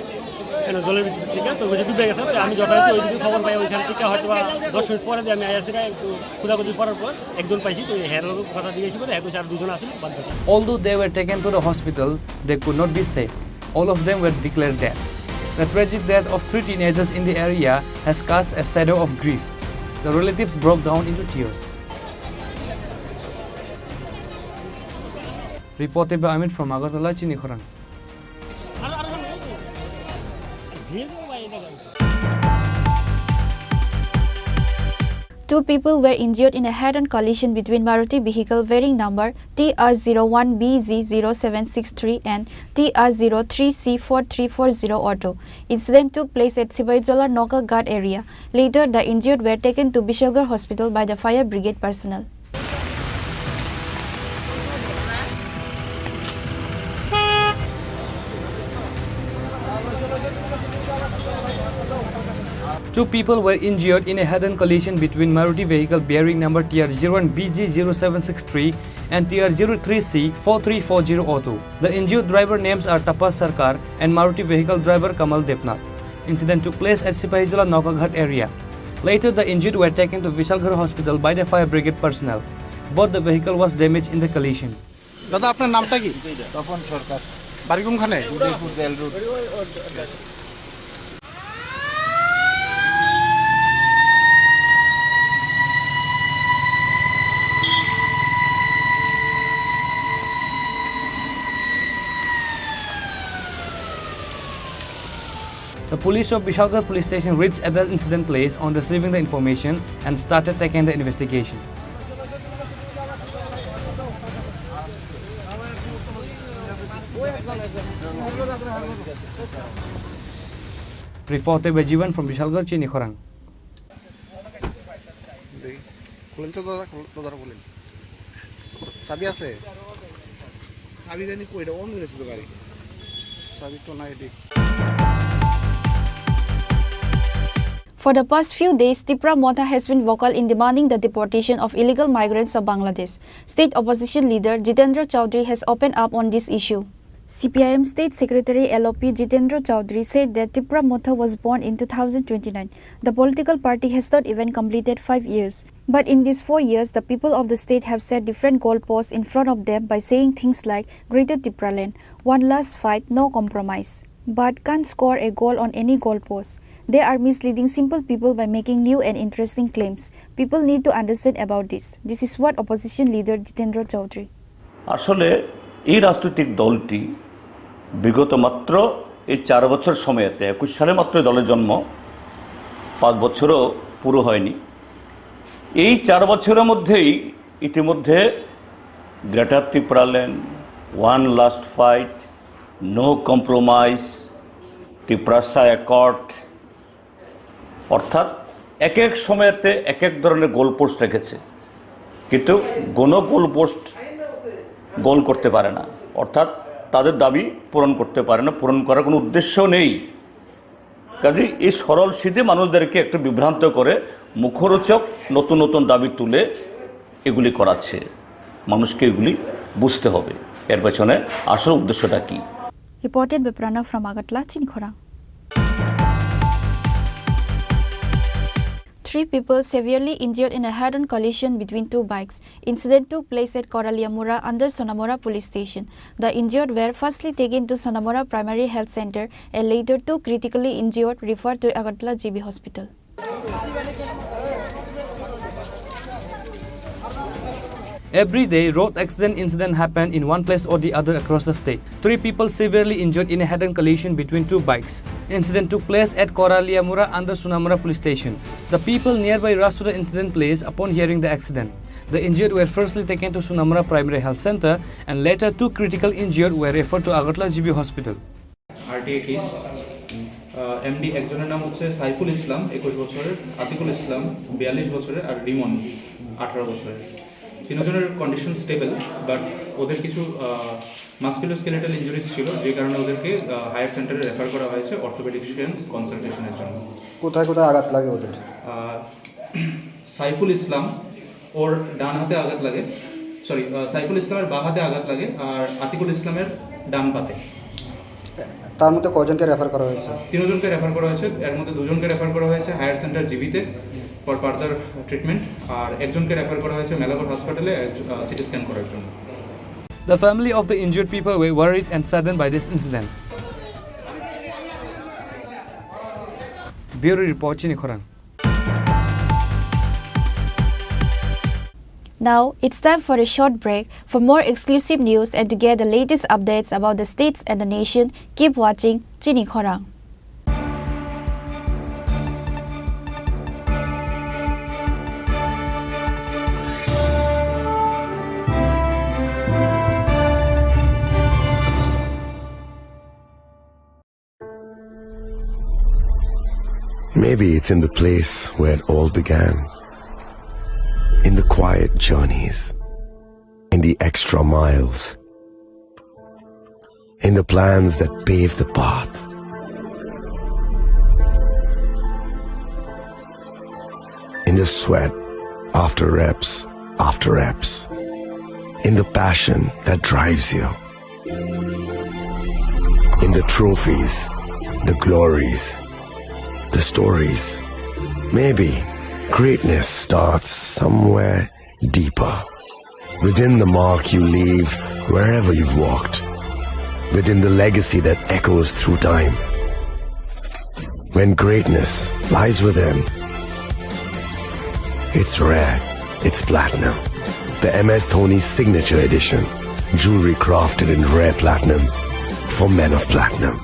কেন জলের ভিতর থেকে তো ওই যে ডুবে গেছে। তো আমি যথাযথ ওইদিকে খবর পাই, ওইখান থেকে হয়তো বা দশ মিনিট পরে যে আমি আয়া সেটা একটু খোঁজাখুঁজি করার পর একজন পাইছি, তো হের লোক কথা দিয়ে এসে বলে এক আর দুজন আছিল বাদ বাকি। Although they were taken to the hospital, they could not be saved. All of them were declared dead. The tragic death of three teenagers in the area has cast a shadow of grief. The relatives broke down into tears. Reported by Amit from Agartala, Chini Khorang. Two people were injured in a head-on collision between Maruti vehicle bearing number T R zero one B Z zero seven six three and T R zero three C four three four zero auto. Incident took place at Sipahijala Nokaghat area. Later, the injured were taken to Bishalgarh Hospital by the fire brigade personnel. Two people were injured in a head-on collision between Maruti vehicle bearing number T R zero one B G zero seven six three and T R zero three C four three four zero auto. The injured driver names are Tapas Sarkar and Maruti vehicle driver Kamal Debnath. Incident took place at Sipahijala Nokaghat area. Later, the injured were taken to Vishalgarh Hospital by the fire brigade personnel. Both the vehicle was damaged in the collision. দাদা, আপনার নামটা কি? তপন সরকার। বাড়ি কোনখানে? Udaipur jail road. The police of Bishalgarh police station reached at the incident place on receiving the information and started taking the investigation. Reported by Jivan from Bishalgarh, Chini Khorang. দেখি, খুলেন তো দাদা, খুল-, তো দাদা খুলেন। চাবি আছে? চাবি জানি কই, এটা অন করেছে তো গাড়ি। চাবি তো নাই, এটি। For the past few days, Tipra Motha has been vocal in demanding the deportation of illegal migrants of Bangladesh. State opposition leader Jitendra Chaudhary has opened up on this issue. C P I M State Secretary L O P Jitendra Chaudhary said that Tipra Motha was born in two thousand twenty-nine. The political party has not even completed five years. But in these four years, the people of the state have set different goalposts in front of them by saying things like "Greater Tipraland," "One last fight, no compromise." But can't score a goal on any goalpost. They are misleading simple people by making new and interesting claims. People need to understand about this. This is what opposition leader Jitendra Chaudhary. আসলে এই রাজনৈতিক দলটি বিগত মাত্র এই চার বছর সময়তে, একুশ সালে মাত্র এই দলের জন্ম, পাঁচ বছরও পুরো হয়নি। এই চার বছরের মধ্যেই ইতিমধ্যে greater Tripuraland, one last fight, no compromise, Tiprasa accord, অর্থাৎ এক এক সময়তে এক এক ধরনের গোলপোস্ট রেখেছে, কিন্তু কোনো গোলপোস্ট গোল করতে পারে না, অর্থাৎ তাদের দাবি পূরণ করতে পারে না, পূরণ করার কোনো উদ্দেশ্য নেই। কাজেই এই সরল সিধে মানুষদেরকে একটু বিভ্রান্ত করে মুখরোচক নতুন নতুন দাবি তুলে এগুলি করাচ্ছে। মানুষকে এগুলি বুঝতে হবে, এর পেছনে আসল উদ্দেশ্যটা কী। Reported by Pranav from Agartala, Chini Khorang. Three people severely injured in a head-on collision between two bikes. Incident took place at Koraliamura under Sonamura Police Station. The injured were firstly taken to Sonamura Primary Health Center and later two critically injured referred to Agartala G B Hospital. Every day, road accident incident happen in one place or the other across the state. Three people severely injured in a head-on collision between two bikes. Incident took place at Koraliamura under Sonamura Police Station. The people nearby rushed to the incident place upon hearing the accident. The injured were firstly taken to Sonamura Primary Health Center and later two critical injured were referred to Agartala G B Hospital. RTI case. আহ, MD একজনের নাম হচ্ছে সাইফুল ইসলাম, একুশ বছরের, আতিকুল ইসলাম, বিয়াল্লিশ বছরের, আর রিমন, আঠারো বছরের। তিনজনের কন্ডিশন স্টেবল, বাট ওদের কিছু, আহ, মাসকুলোস্কেলেটাল ইনজুরিজ ছিল, যে কারণে ওদেরকে, আহ, হায়ার সেন্টারে রেফার করা হয়েছে অর্থোপেডিক্সিয়ান কনসালটেশনের জন্য। কোথায় কোথায় আঘাত লাগে ওদের? আহ, সাইফুল ইসলাম, ওর ডান হাতে আঘাত লাগে, সরি, আহ, সাইফুল ইসলামের বাঁ হাতে আঘাত লাগে, আর আতিকুল ইসলামের ডান পাতে। তার মধ্যে কয়জনকে রেফার করা হয়েছে? তিনজনকে রেফার করা হয়েছে, এর মধ্যে দুজনকে রেফার করা হয়েছে হায়ার সেন্টার জিবিতে ফর ফার্দার ট্রিটমেন্ট, আর একজনকে রেফার করা হয়েছে মেলাঘর হসপিটালে, আহ, সিটি স্ক্যান করার জন্য। The family of the injured people were worried and saddened by this incident. Bureau Report, Chini Khorang. Now, it's time for a short break. For more exclusive news and to get the latest updates about the states and the nation, keep watching Chini Khorang. Maybe it's in the place where it all began. In the quiet journeys. In the extra miles. In the plans that pave the path. In the sweat after reps, after reps. In the passion that drives you. In the trophies, the glories, the stories. Maybe Greatness starts somewhere deeper. Within the mark you leave wherever you've walked. Within the legacy that echoes through time. When greatness lies within, it's rare, it's platinum. The M S Dhoni Signature Edition. Jewelry crafted in rare platinum for men of platinum.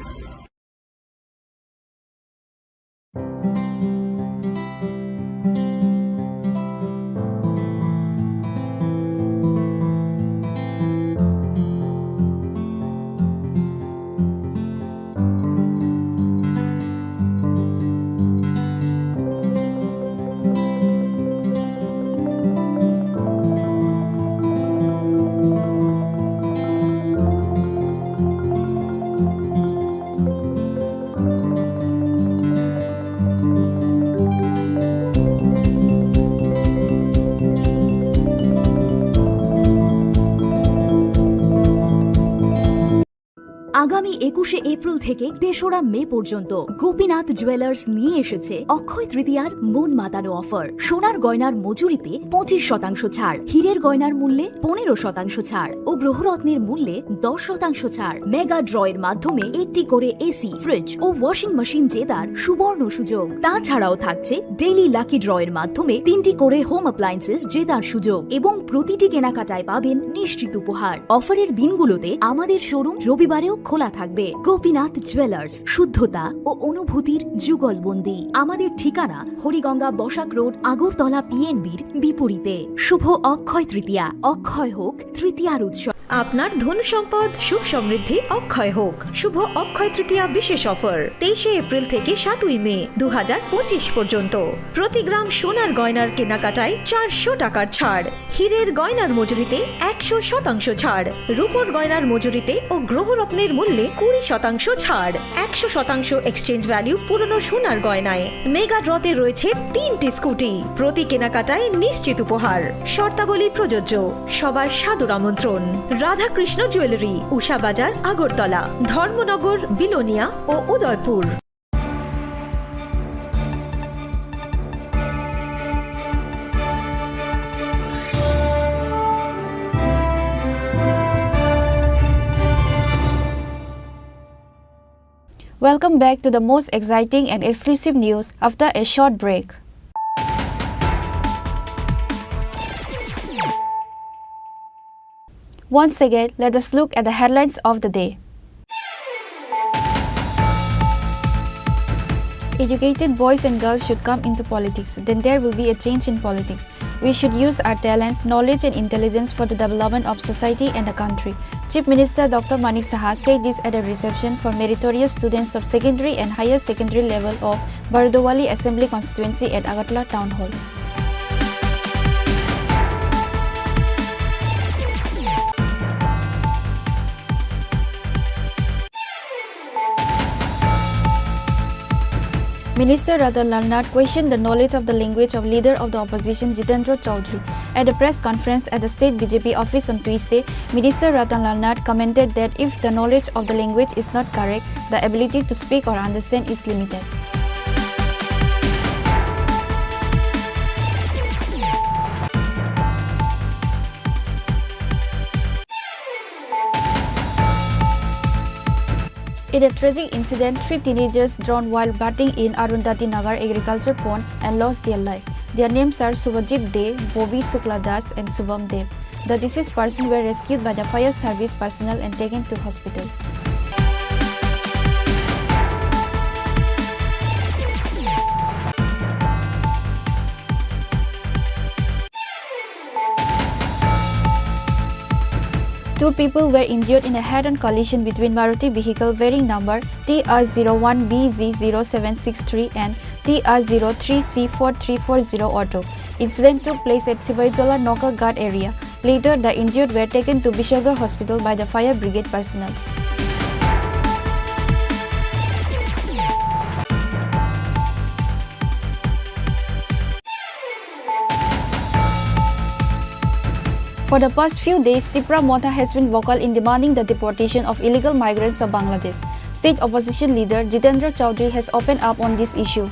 আগামী একুশে এপ্রিল থেকে তেসরা মে পর্যন্ত গোপীনাথ জুয়েলার্স নিয়ে এসেছে অক্ষয় তৃতীয়ার মন মাতানো অফার। সোনার গয়নার মজুরিতে পঁচিশ শতাংশ ছাড়, হীরের গয়নার মূল্যে পনেরো শতাংশ ছাড় ও গ্রহরত্নের মূল্যে দশ শতাংশ ছাড়। মেগা ড্র এর মাধ্যমে একটি করে এসি, ফ্রিজ ও ওয়াশিং মেশিন জেতার সুবর্ণ সুযোগ। তাছাড়াও থাকছে ডেইলি লাকি ড্র এর মাধ্যমে তিনটি করে হোম অ্যাপ্লায়েন্সেস জেতার সুযোগ এবং প্রতিটি কেনাকাটায় পাবেন নিশ্চিত উপহার। অফারের দিনগুলোতে আমাদের শোরুম রবিবারেও খোলা থাকবে। গোপীনাথ জুয়েলার্স, শুদ্ধতা ও অনুভূতির যুগলবন্দি। আমাদের ঠিকানা হরিগঙ্গা বসাক রোড, আগরতলা পিএনবির বিপরীতে। শুভ অক্ষয় তৃতীয়া, অক্ষয় হোক তৃতীয়ার উৎসব। আপনার ধন সম্পদ সুখ সমৃদ্ধি অক্ষয় হোক। শুভ অক্ষয় তৃতীয়া বিশেষ অফার তেইশে এপ্রিল থেকে সাতই মে দু হাজার পঁচিশ পর্যন্ত। প্রতি গ্রাম সোনার গয়নার কেনাকাটায় চারশো টাকার ছাড়, হীরের গয়নার মজুরিতে একশো শতাংশ ছাড়, রূপোর গয়নার মজুরিতে ও গ্রহরত্নের মূল্যে কুড়ি শতাংশ ছাড়, একশো শতাংশ এক্সচেঞ্জ ভ্যালু পুরনো সোনার গয়নায়। মেগা ড্রতে রয়েছে তিনটি স্কুটি, প্রতি কেনাকাটায় নিশ্চিত উপহার। শর্তাবলী প্রযোজ্য। সবার সাদর আমন্ত্রণ। রাধাকৃষ্ণ জুয়েলারি, উষা বাজার, আগরতলা, ধর্মনগর, বিলোনিয়া ও Udaipur. Welcome back to the most exciting and exclusive news after a short break. Once again, let us look at the headlines of the day. Educated boys and girls should come into politics, then there will be a change in politics. We should use our talent, knowledge and intelligence for the development of society and the country. Chief Minister Doctor Manik Saha said this at a reception for meritorious students of secondary and higher secondary level of Bardowali Assembly Constituency at Agartala Town Hall. Minister Ratan Lal Nath questioned the knowledge of the language of leader of the opposition Jitendra Chaudhary. At a press conference at the state B J P office on Tuesday, Minister Ratan Lal Nath commented that if the knowledge of the language is not correct, the ability to speak or understand is limited. In a tragic incident, three teenagers drowned while bathing in Arundhati Nagar agriculture pond and lost their life. Their names are Subhajit Dey, Bobby Shukla Das, and Shubham Dey. The deceased person were rescued by the fire service personnel and taken to hospital. Two people were injured in a head-on collision between Maruti vehicle bearing number T R zero one B Z zero seven six three and T R zero three C four three four zero auto. Incident took place at Sibaijola Nokaghat area. Later, the injured were taken to Bishalgarh Hospital by the fire brigade personnel. For the past few days, Tipra Motha has been vocal in demanding the deportation of illegal migrants of Bangladesh. State opposition leader Jitendra Chaudhary has opened up on this issue.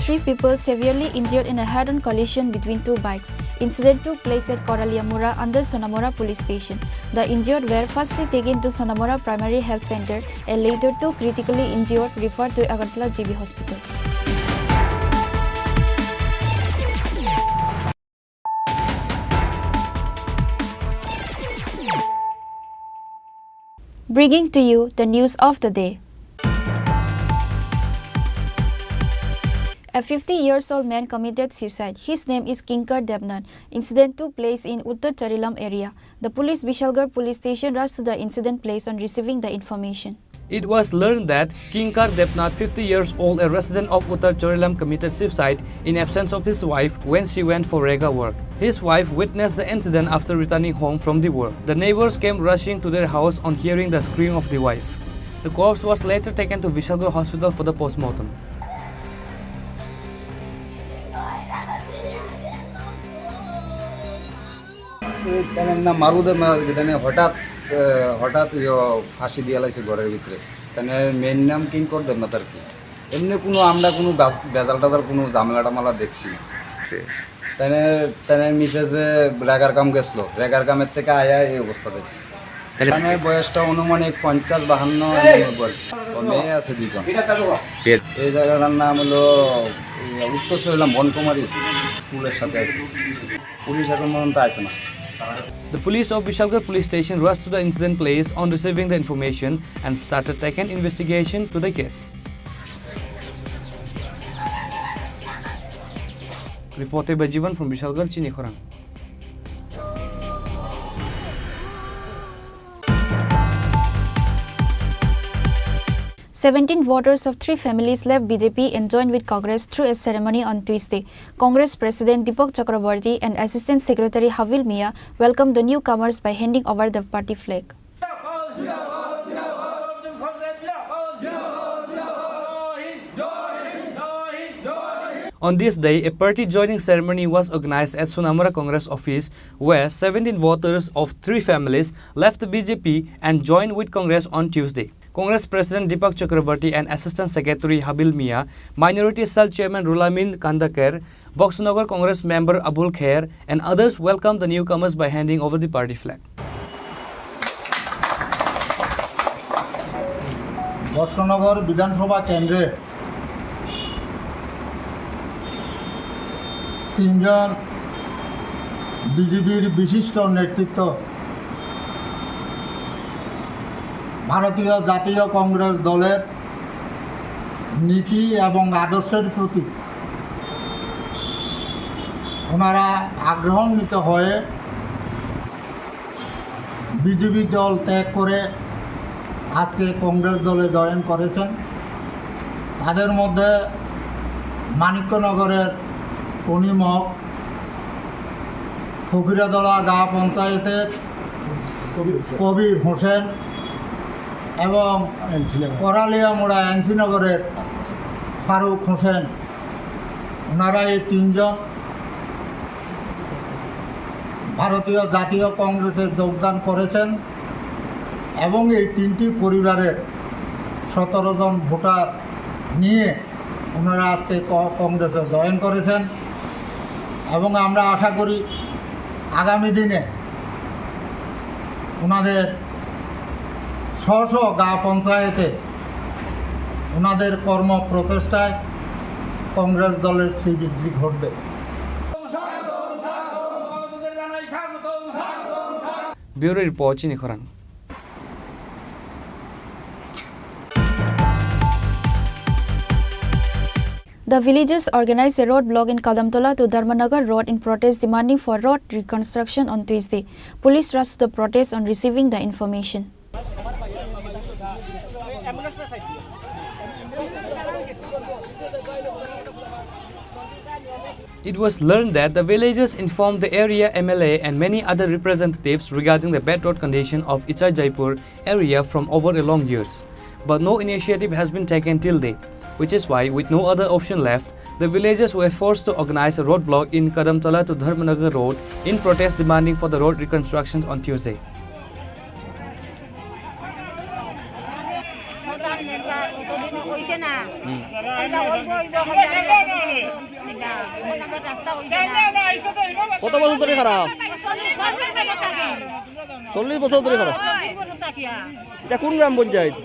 Three people severely injured in a head-on collision between two bikes. Incident took place at Koraliamura under Sonamura Police Station. The injured were firstly taken to Sonamura Primary Health Center and later two critically injured referred to Agartala G B Hospital. Bringing to you the news of the day. A fifty years old man committed suicide. His name is Kinkar Debnath. Incident took place in Uttar Charilam area. The police, Bishalgarh Police Station, rushed to the incident place on receiving the information. It was learned that Kinkar Debnath, fifty years old, a resident of Uttar Charilam, committed suicide in absence of his wife when she went for rega work. His wife witnessed the incident after returning home from the work. The neighbors came rushing to their house on hearing the scream of the wife. The corpse was later taken to Vishalgarh Hospital for the postmortem. Tene na maru de na, tene hotat, eh, hotat yo phasi dia laise gorer bhitre. Tene main nam Kinkar Debnath ar ki. Emni kuno amra kuno ga-, bejal tajal kuno jamela tamala dekhchi na. Tene, tene mise je regar kam geslo, regar kam er theke aya ei obostha dekhchi. Tene boyos ta onumanik ponchash bahanno emon bol. O meye ache duijon. Ei jagatar nam holo, eh, Uttor Charilam Bonkumari school er sathe. Police ekhon porjonto aise na. The police of Bishalgarh Police Station rushed to the incident place on receiving the information and started taking investigation to the case. Reported by Jivan from Bishalgarh, Chini Khorang. Seventeen voters of three families left B J P and joined with Congress through a ceremony on Tuesday. Congress President Deepak Chakraborty and Assistant Secretary Habil Mia welcomed the newcomers by handing over the party flag. On this day, a party joining ceremony was organized at Sonamura Congress office, where seventeen voters of three families left the B J P and joined with Congress on Tuesday. Congress President Deepak Chakraborty and Assistant Secretary Habil Mia, Minority Cell Chairman Rulamin Kandakar, Boxnagar Congress member Abul Kher and others welcomed the newcomers by handing over the party flag. Boxanagar বিধানসভা কেন্দ্রে তিনজন বিজেপির বিশিষ্ট নেতৃত্ব ভারতীয় জাতীয় কংগ্রেস দলের নীতি এবং আদর্শের প্রতি ওনারা আগ্রহান্বিত হয়ে বিজেপি দল ত্যাগ করে আজকে কংগ্রেস দলে জয়েন করেছেন। তাদের মধ্যে মানিক্যনগরের কনিমক, ফকিরাদলা গাঁ পঞ্চায়েতের কবির হোসেন। কবির হোসেন এবং এনসি নগর। করালিয়ামুড়া এনসি নগরের ফারুক হোসেন। ওনারা এই তিনজন ভারতীয় জাতীয় কংগ্রেসে যোগদান করেছেন এবং এই তিনটি পরিবারের সতেরো জন ভোটার নিয়ে ওনারা আজকে ক-, কংগ্রেসে জয়েন করেছেন এবং আমরা আশা করি আগামী দিনে ওনাদের স্ব স্ব গাঁ পঞ্চায়েতে ওনাদের কর্ম প্রচেষ্টায় কংগ্রেস দলের শ্রীবৃদ্ধি ঘটবে। Bureau Report, Chini Khorang. The villagers organized a road block in Kadamtola to Dharmanagar Road in protest demanding for road reconstruction on Tuesday. Police rushed to the protest on receiving the information. It was learned that the villagers informed the area M L A and many other representatives regarding the bad road condition of Ichar Jaipur area from over a long years. But no initiative has been taken till date, which is why, with no other option left, the villagers were forced to organize a roadblock in Kadamtala to Dharmanagar Road in protest demanding for the road reconstruction on Tuesday. হুম। খাইলা অইবো, অইবো, খাইলা অইবো, অইবো, অইবো, অইবো, অইবো, রাস্তা অইছে না। কত বছর ধরে খারাপ? চল্লিশ, চল্লিশ বছর ধরে। চল্লিশ বছর ধরে খারাপ। চল্লিশ বছর থাকিয়া। এটা কোন গ্রাম পঞ্চায়েত?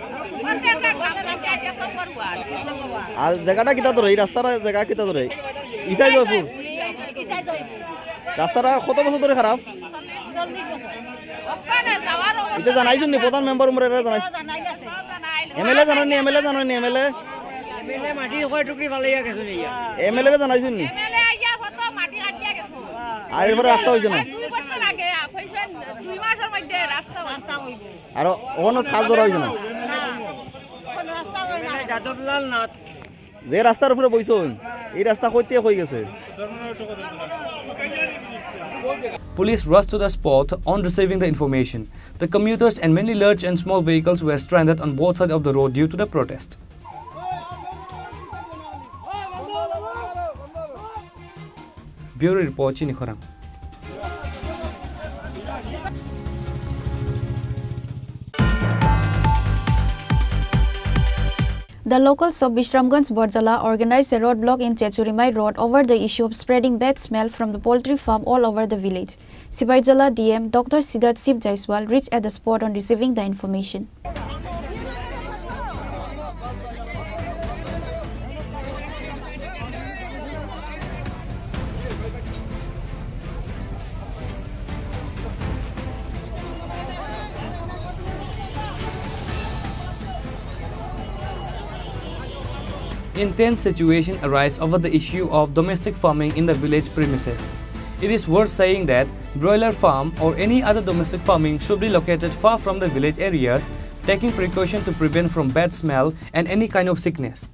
আর জায়গাটা কিতা ধরে? এই রাস্তাটা জায়গা কিতা ধরে? ইসাই জয়পুর। ইসাই জয়পুর। রাস্তাটা কত বছর ধরে খারাপ? চল্লিশ বছর। এটা জানাইছুন নি? প্রধান মেম্বার উমরে এটা জানাইছুন? জানাই গেছে। এমএলএ জানাননি? এমএলএ জানাননি? এমএলএ? এমএলএ মাটি কয় টুকরি ফালাইয়া গেছে নি? এমএলএ রে জানাইছুন নি? এমএলএ আইয়া কত মাটি কাটিয়া গেছে। আর এরপরে রাস্তা হইছে না? দুই বছর আগে, হইছে দুই মাসের মধ্যে রাস্তা হইছে। রাস্তা হইব। আর ওখানে কাজ ধরা হইছে না? না, কোনো রাস্তা হয় না। যাদবলাল নাথ। যে রাস্তার উপরে বইছুন, এই রাস্তা কইতে হয়ে গেছে। Police rushed to the spot on receiving the information. The commuters and mainly large and small vehicles were stranded on both sides of the road due to the protest. Bureau report, Chini Khorang. The locals of Bishramganj Barjala organized a roadblock in Chechurimai Road over the issue of spreading bad smell from the poultry farm all over the village. Sipaijala D M Doctor Sidat Sib Jaiswal reached at the spot on receiving the information. Intense situation arise over the issue of domestic farming in the village premises. It is worth saying that broiler farm or any other domestic farming should be located far from the village areas, taking precaution to prevent from bad smell and any kind of sickness.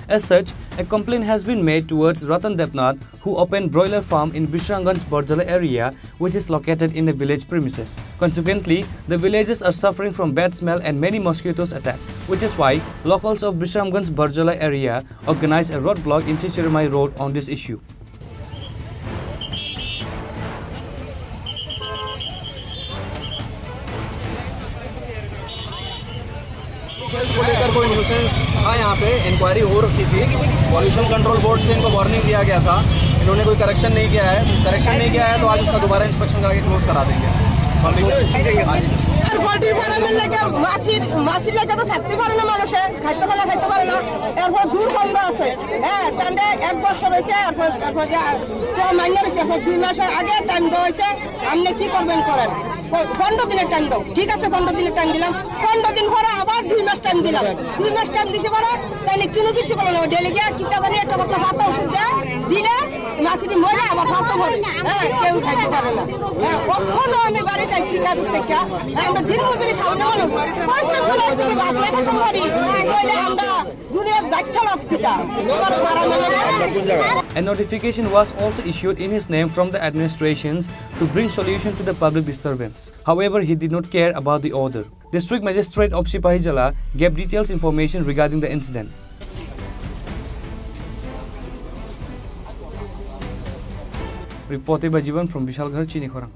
As such, a complaint has been made towards Ratan Debnath, who opened broiler farm in Bishramganj Barjala area, which is located in the village premises. Consequently, the villagers are suffering from bad smell and many mosquitoes attack, which is why locals of Bishramganj Barjala area organized a roadblock in Chichirimai Road on this issue. को लेकर कोई न्यूसेंस था यहाँ पे, इंक्वायरी हो रखी थी। Pollution control board से इनको वार्निंग दिया गया था, इन्होंने कोई करेक्शन नहीं किया है। करेक्शन नहीं किया है तो आज उसका दोबारा इंस्पेक्शन करा के क्लोज करा देंगे। हाँ जी। আর পোল্ট্রি ফার্মের লাগে মাছি, মাছি লাগে তো থাকতে পারে না মানুষে, খাইতে পারে না, খাইতে পারে না। এরপর দুর্গন্ধ আছে, হ্যাঁ, তাহলে এক বছর হয়েছে, এরপর, এরপর যে আর তো মাইনে হয়েছে, এরপর দুই মাসের আগে টাইম দেওয়া হয়েছে, আপনি কি করবেন করেন। প-, পনেরো দিনের টাইম দাও। ঠিক আছে, পনেরো দিনের টাইম দিলাম। পনেরো দিন পরে আবার দুই মাস টাইম দিলাম। দুই মাস টাইম দিছে পরে তাইলে কোনো কিছু করলো না। ডেলি গিয়া কিতা জানি একটা কথা ভাত ওষুধ দেয়, দিলে মাছটি মরে আবার ভাত করে। হ্যাঁ, কেউ খাইতে পারে না। হ্যাঁ, কখনো আমি বাড়িতে আইছি কাজের থেকে। হ্যাঁ, আমরা দিন মজুরি খাওয়া না হলো। পরিশ্রম করে আজকে ভাত খেতে পারি। তাহলে আমরা দুনিয়ার বাচ্চা লোক পিতা। এবার মারা মেলে A notification was also issued in his name from the administrations to bring solution to the public disturbance. However, he did not care about the order. District Magistrate of Sipahijala gave details information regarding the incident. Reported by Jivan from Bishalgarh, Chinikhorang.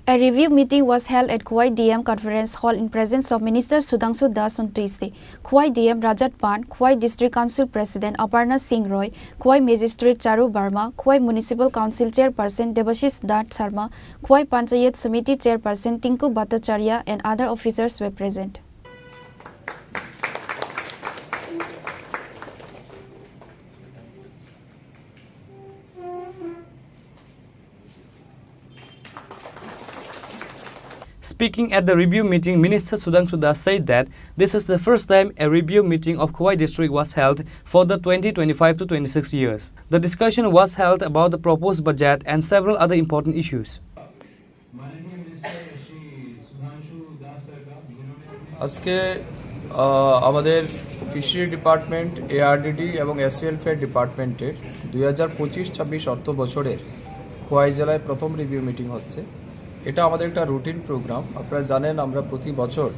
A review meeting was held at Khowai D M Conference Hall in presence of Minister Sudhangshu Das on Tuesday. Khowai D M Rajat Pan, Khowai District Council President Aparna Singh Roy, Khowai Magistrate Charu Barma, Khowai Municipal Council Chairperson Debashish Nath Sharma, Khowai Panchayat Samiti Chairperson Tinku Bhattacharya and other officers were present. Speaking at the review meeting, Minister Sudhangshu Das said that this is the first time a review meeting of Khowai district was held for the twenty twenty-five to twenty-six years. The discussion was held about the proposed budget and several other important issues. আজকে, আহ, আমাদের fishery department, ARDD এবং SC welfare ডিপার্টমেন্টের দুই হাজার পঁচিশ ছাব্বিশ অর্থ বছরের খোয়াই জেলায় প্রথম রিভিউ মিটিং হচ্ছে। এটা আমাদের একটা রুটিন প্রোগ্রাম। আপনারা জানেন, আমরা প্রতি বছর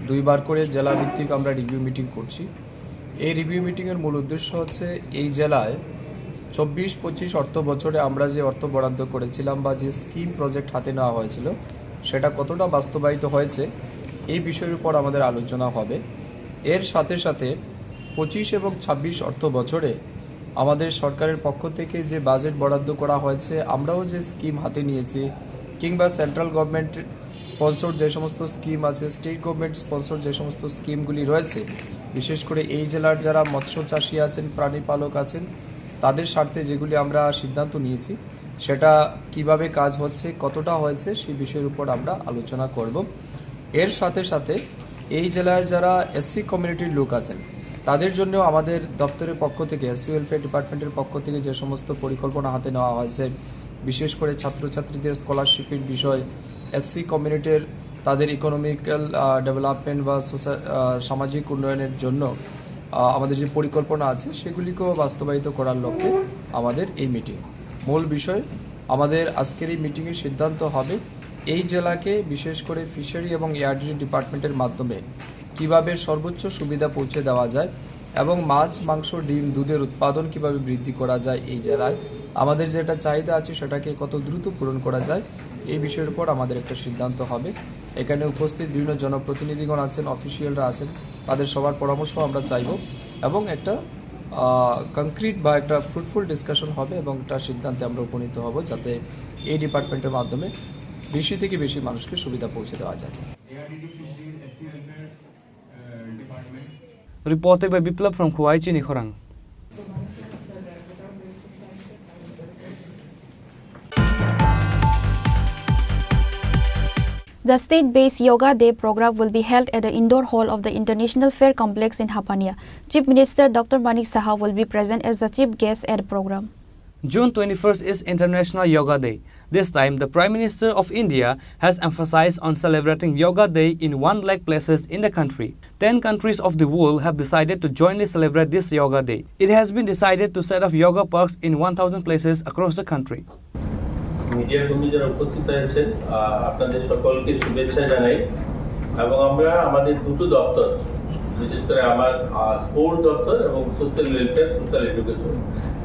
দুইবার করে জেলা ভিত্তিক আমরা রিভিউ মিটিং করছি। এই রিভিউ মিটিংয়ের মূল উদ্দেশ্য হচ্ছে এই জেলায় চব্বিশ পঁচিশ অর্থ বছরে আমরা যে অর্থ বরাদ্দ করেছিলাম বা যে স্কিম প্রজেক্ট হাতে নেওয়া হয়েছিল, সেটা কতটা বাস্তবায়িত হয়েছে, এই বিষয়ের উপর আমাদের আলোচনা হবে। এর সাথে সাথে পঁচিশ এবং ছাব্বিশ অর্থ বছরে আমাদের সরকারের পক্ষ থেকে যে বাজেট বরাদ্দ করা হয়েছে, আমরাও যে স্কিম হাতে নিয়েছি, কিংবা সেন্ট্রাল গভর্নমেন্ট স্পন্সর যে সমস্ত স্কিম আছে, স্টেট গভর্নমেন্ট স্পন্সর যে সমস্ত স্কিমগুলি রয়েছে, বিশেষ করে এই জেলার যারা মৎস্য চাষী আছেন, প্রাণী পালক আছেন, তাদের স্বার্থে যেগুলি আমরা সিদ্ধান্ত নিয়েছি, সেটা কিভাবে কাজ হচ্ছে, কতটা হয়েছে, সেই বিষয়ের উপর আমরা আলোচনা করব। এর সাথে সাথে এই জেলার যারা এসসি কমিউনিটির লোক আছেন, তাদের জন্য আমাদের দপ্তরের পক্ষ থেকে, এসসি ওয়েলফেয়ার ডিপার্টমেন্টের পক্ষ থেকে যে সমস্ত পরিকল্পনা হাতে নেওয়া হয়েছে, বিশেষ করে ছাত্রছাত্রীদের স্কলারশিপের বিষয়, এসসি কমিউনিটির তাদের ইকোনমিক্যাল ডেভেলপমেন্ট বা সোসা- আহ, সামাজিক উন্নয়নের জন্য আহ, আমাদের যে পরিকল্পনা আছে, সেগুলিকেও বাস্তবায়িত করার লক্ষ্যে আমাদের এই মিটিং। মূল বিষয়, আমাদের আজকের এই মিটিংয়ে সিদ্ধান্ত হবে এই জেলাকে, বিশেষ করে ফিশারি এবং এআরডি ডিপার্টমেন্টের মাধ্যমে কিভাবে সর্বোচ্চ সুবিধা পৌঁছে দেওয়া যায় এবং মাছ, মাংস, ডিম, দুধের উৎপাদন কিভাবে বৃদ্ধি করা যায় এই জেলায়, আমাদের যেটা চাহিদা আছে সেটাকে কত দ্রুত পূরণ করা যায়, এই বিষয়ের উপর আমাদের একটা সিদ্ধান্ত হবে। এখানে উপস্থিত বিভিন্ন জনপ্রতিনিধিগণ আছেন, অফিসিয়ালরা আছেন, তাদের সবার পরামর্শ আমরা চাইব এবং একটা কংক্রিট বা একটা ফ্রুটফুল ডিসকাশন হবে এবং একটা সিদ্ধান্তে আমরা উপনীত হব, যাতে এই ডিপার্টমেন্টের মাধ্যমে বেশি থেকে বেশি মানুষকে সুবিধা পৌঁছে দেওয়া যায়। Reported by Biplab from Khuwai Chini Khorang. The state-based Yoga Day program will be held at the indoor hall of the International Fair Complex in Hapania. Chief Minister Doctor Manik Saha will be present as the chief guest at the program. June twenty-first is International Yoga Day. This time, the Prime Minister of India has emphasized on celebrating Yoga Day in one lakh places in the country. Ten countries of the world have decided to jointly celebrate this Yoga Day. It has been decided to set up yoga parks in one thousand places across the country. Media কর্মী যারা উপস্থিত হয়েছেন, আহ, আপনাদের সকলকে শুভেচ্ছা জানাই। এবং আমরা আমাদের দুটো দপ্তর, বিশেষ করে আমার স্পোর্টস দপ্তর এবং সোশ্যাল ওয়েলফেয়ার, সোশ্যাল এডুকেশন,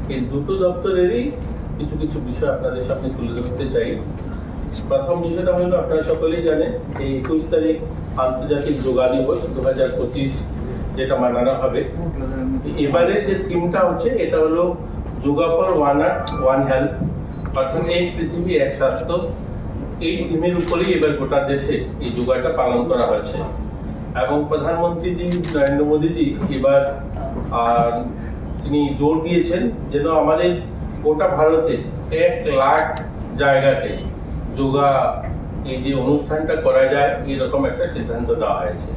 এই দুটো দপ্তরেরই কিছু কিছু বিষয় আপনাদের সামনে তুলে ধরতে চাই। প্রথম বিষয়টা হলো, আপনারা সকলেই জানেন যে একুশ তারিখ আন্তর্জাতিক যোগা দিবস দু হাজার পঁচিশ, যেটা মানানো হবে। এবারে যে থিমটা হচ্ছে, এটা হলো yoga for one earth one health, অর্থাৎ এক পৃথিবী এক স্বাস্থ্য। এই থিমের উপরেই এবার গোটা দেশে এই যোগাটা পালন করা হয়েছে। এবং প্রধানমন্ত্রীজি নরেন্দ্র মোদীজি এবার, আহ, তিনি জোর দিয়েছেন যেন আমাদের গোটা ভারতে এক লাখ জায়গাতে যোগা, এই যে অনুষ্ঠানটা করা যায়, এরকম একটা সিদ্ধান্ত নেওয়া হয়েছে।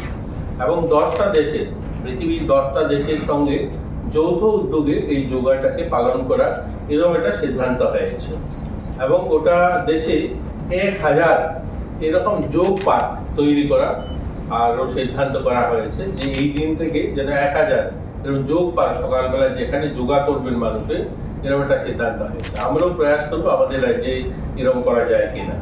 এবং দশটা দেশে, পৃথিবীর দশটা দেশের সঙ্গে যৌথ উদ্যোগে এই যোগাটাকে পালন করার এরকম একটা সিদ্ধান্ত হয়েছে। এবং গোটা দেশে এক হাজার এরকম যোগ পার্ক তৈরি করা আরও সিদ্ধান্ত করা হয়েছে, যে এই দিন থেকে যেন এক হাজার এরকম যোগ পার্ক, সকালবেলা যেখানে যোগা করবেন মানুষে, এরকম একটা সিদ্ধান্ত হয়েছে। আমরাও প্রয়াস করবো আমাদের রাজ্যে এরকম করা যায় কিনা।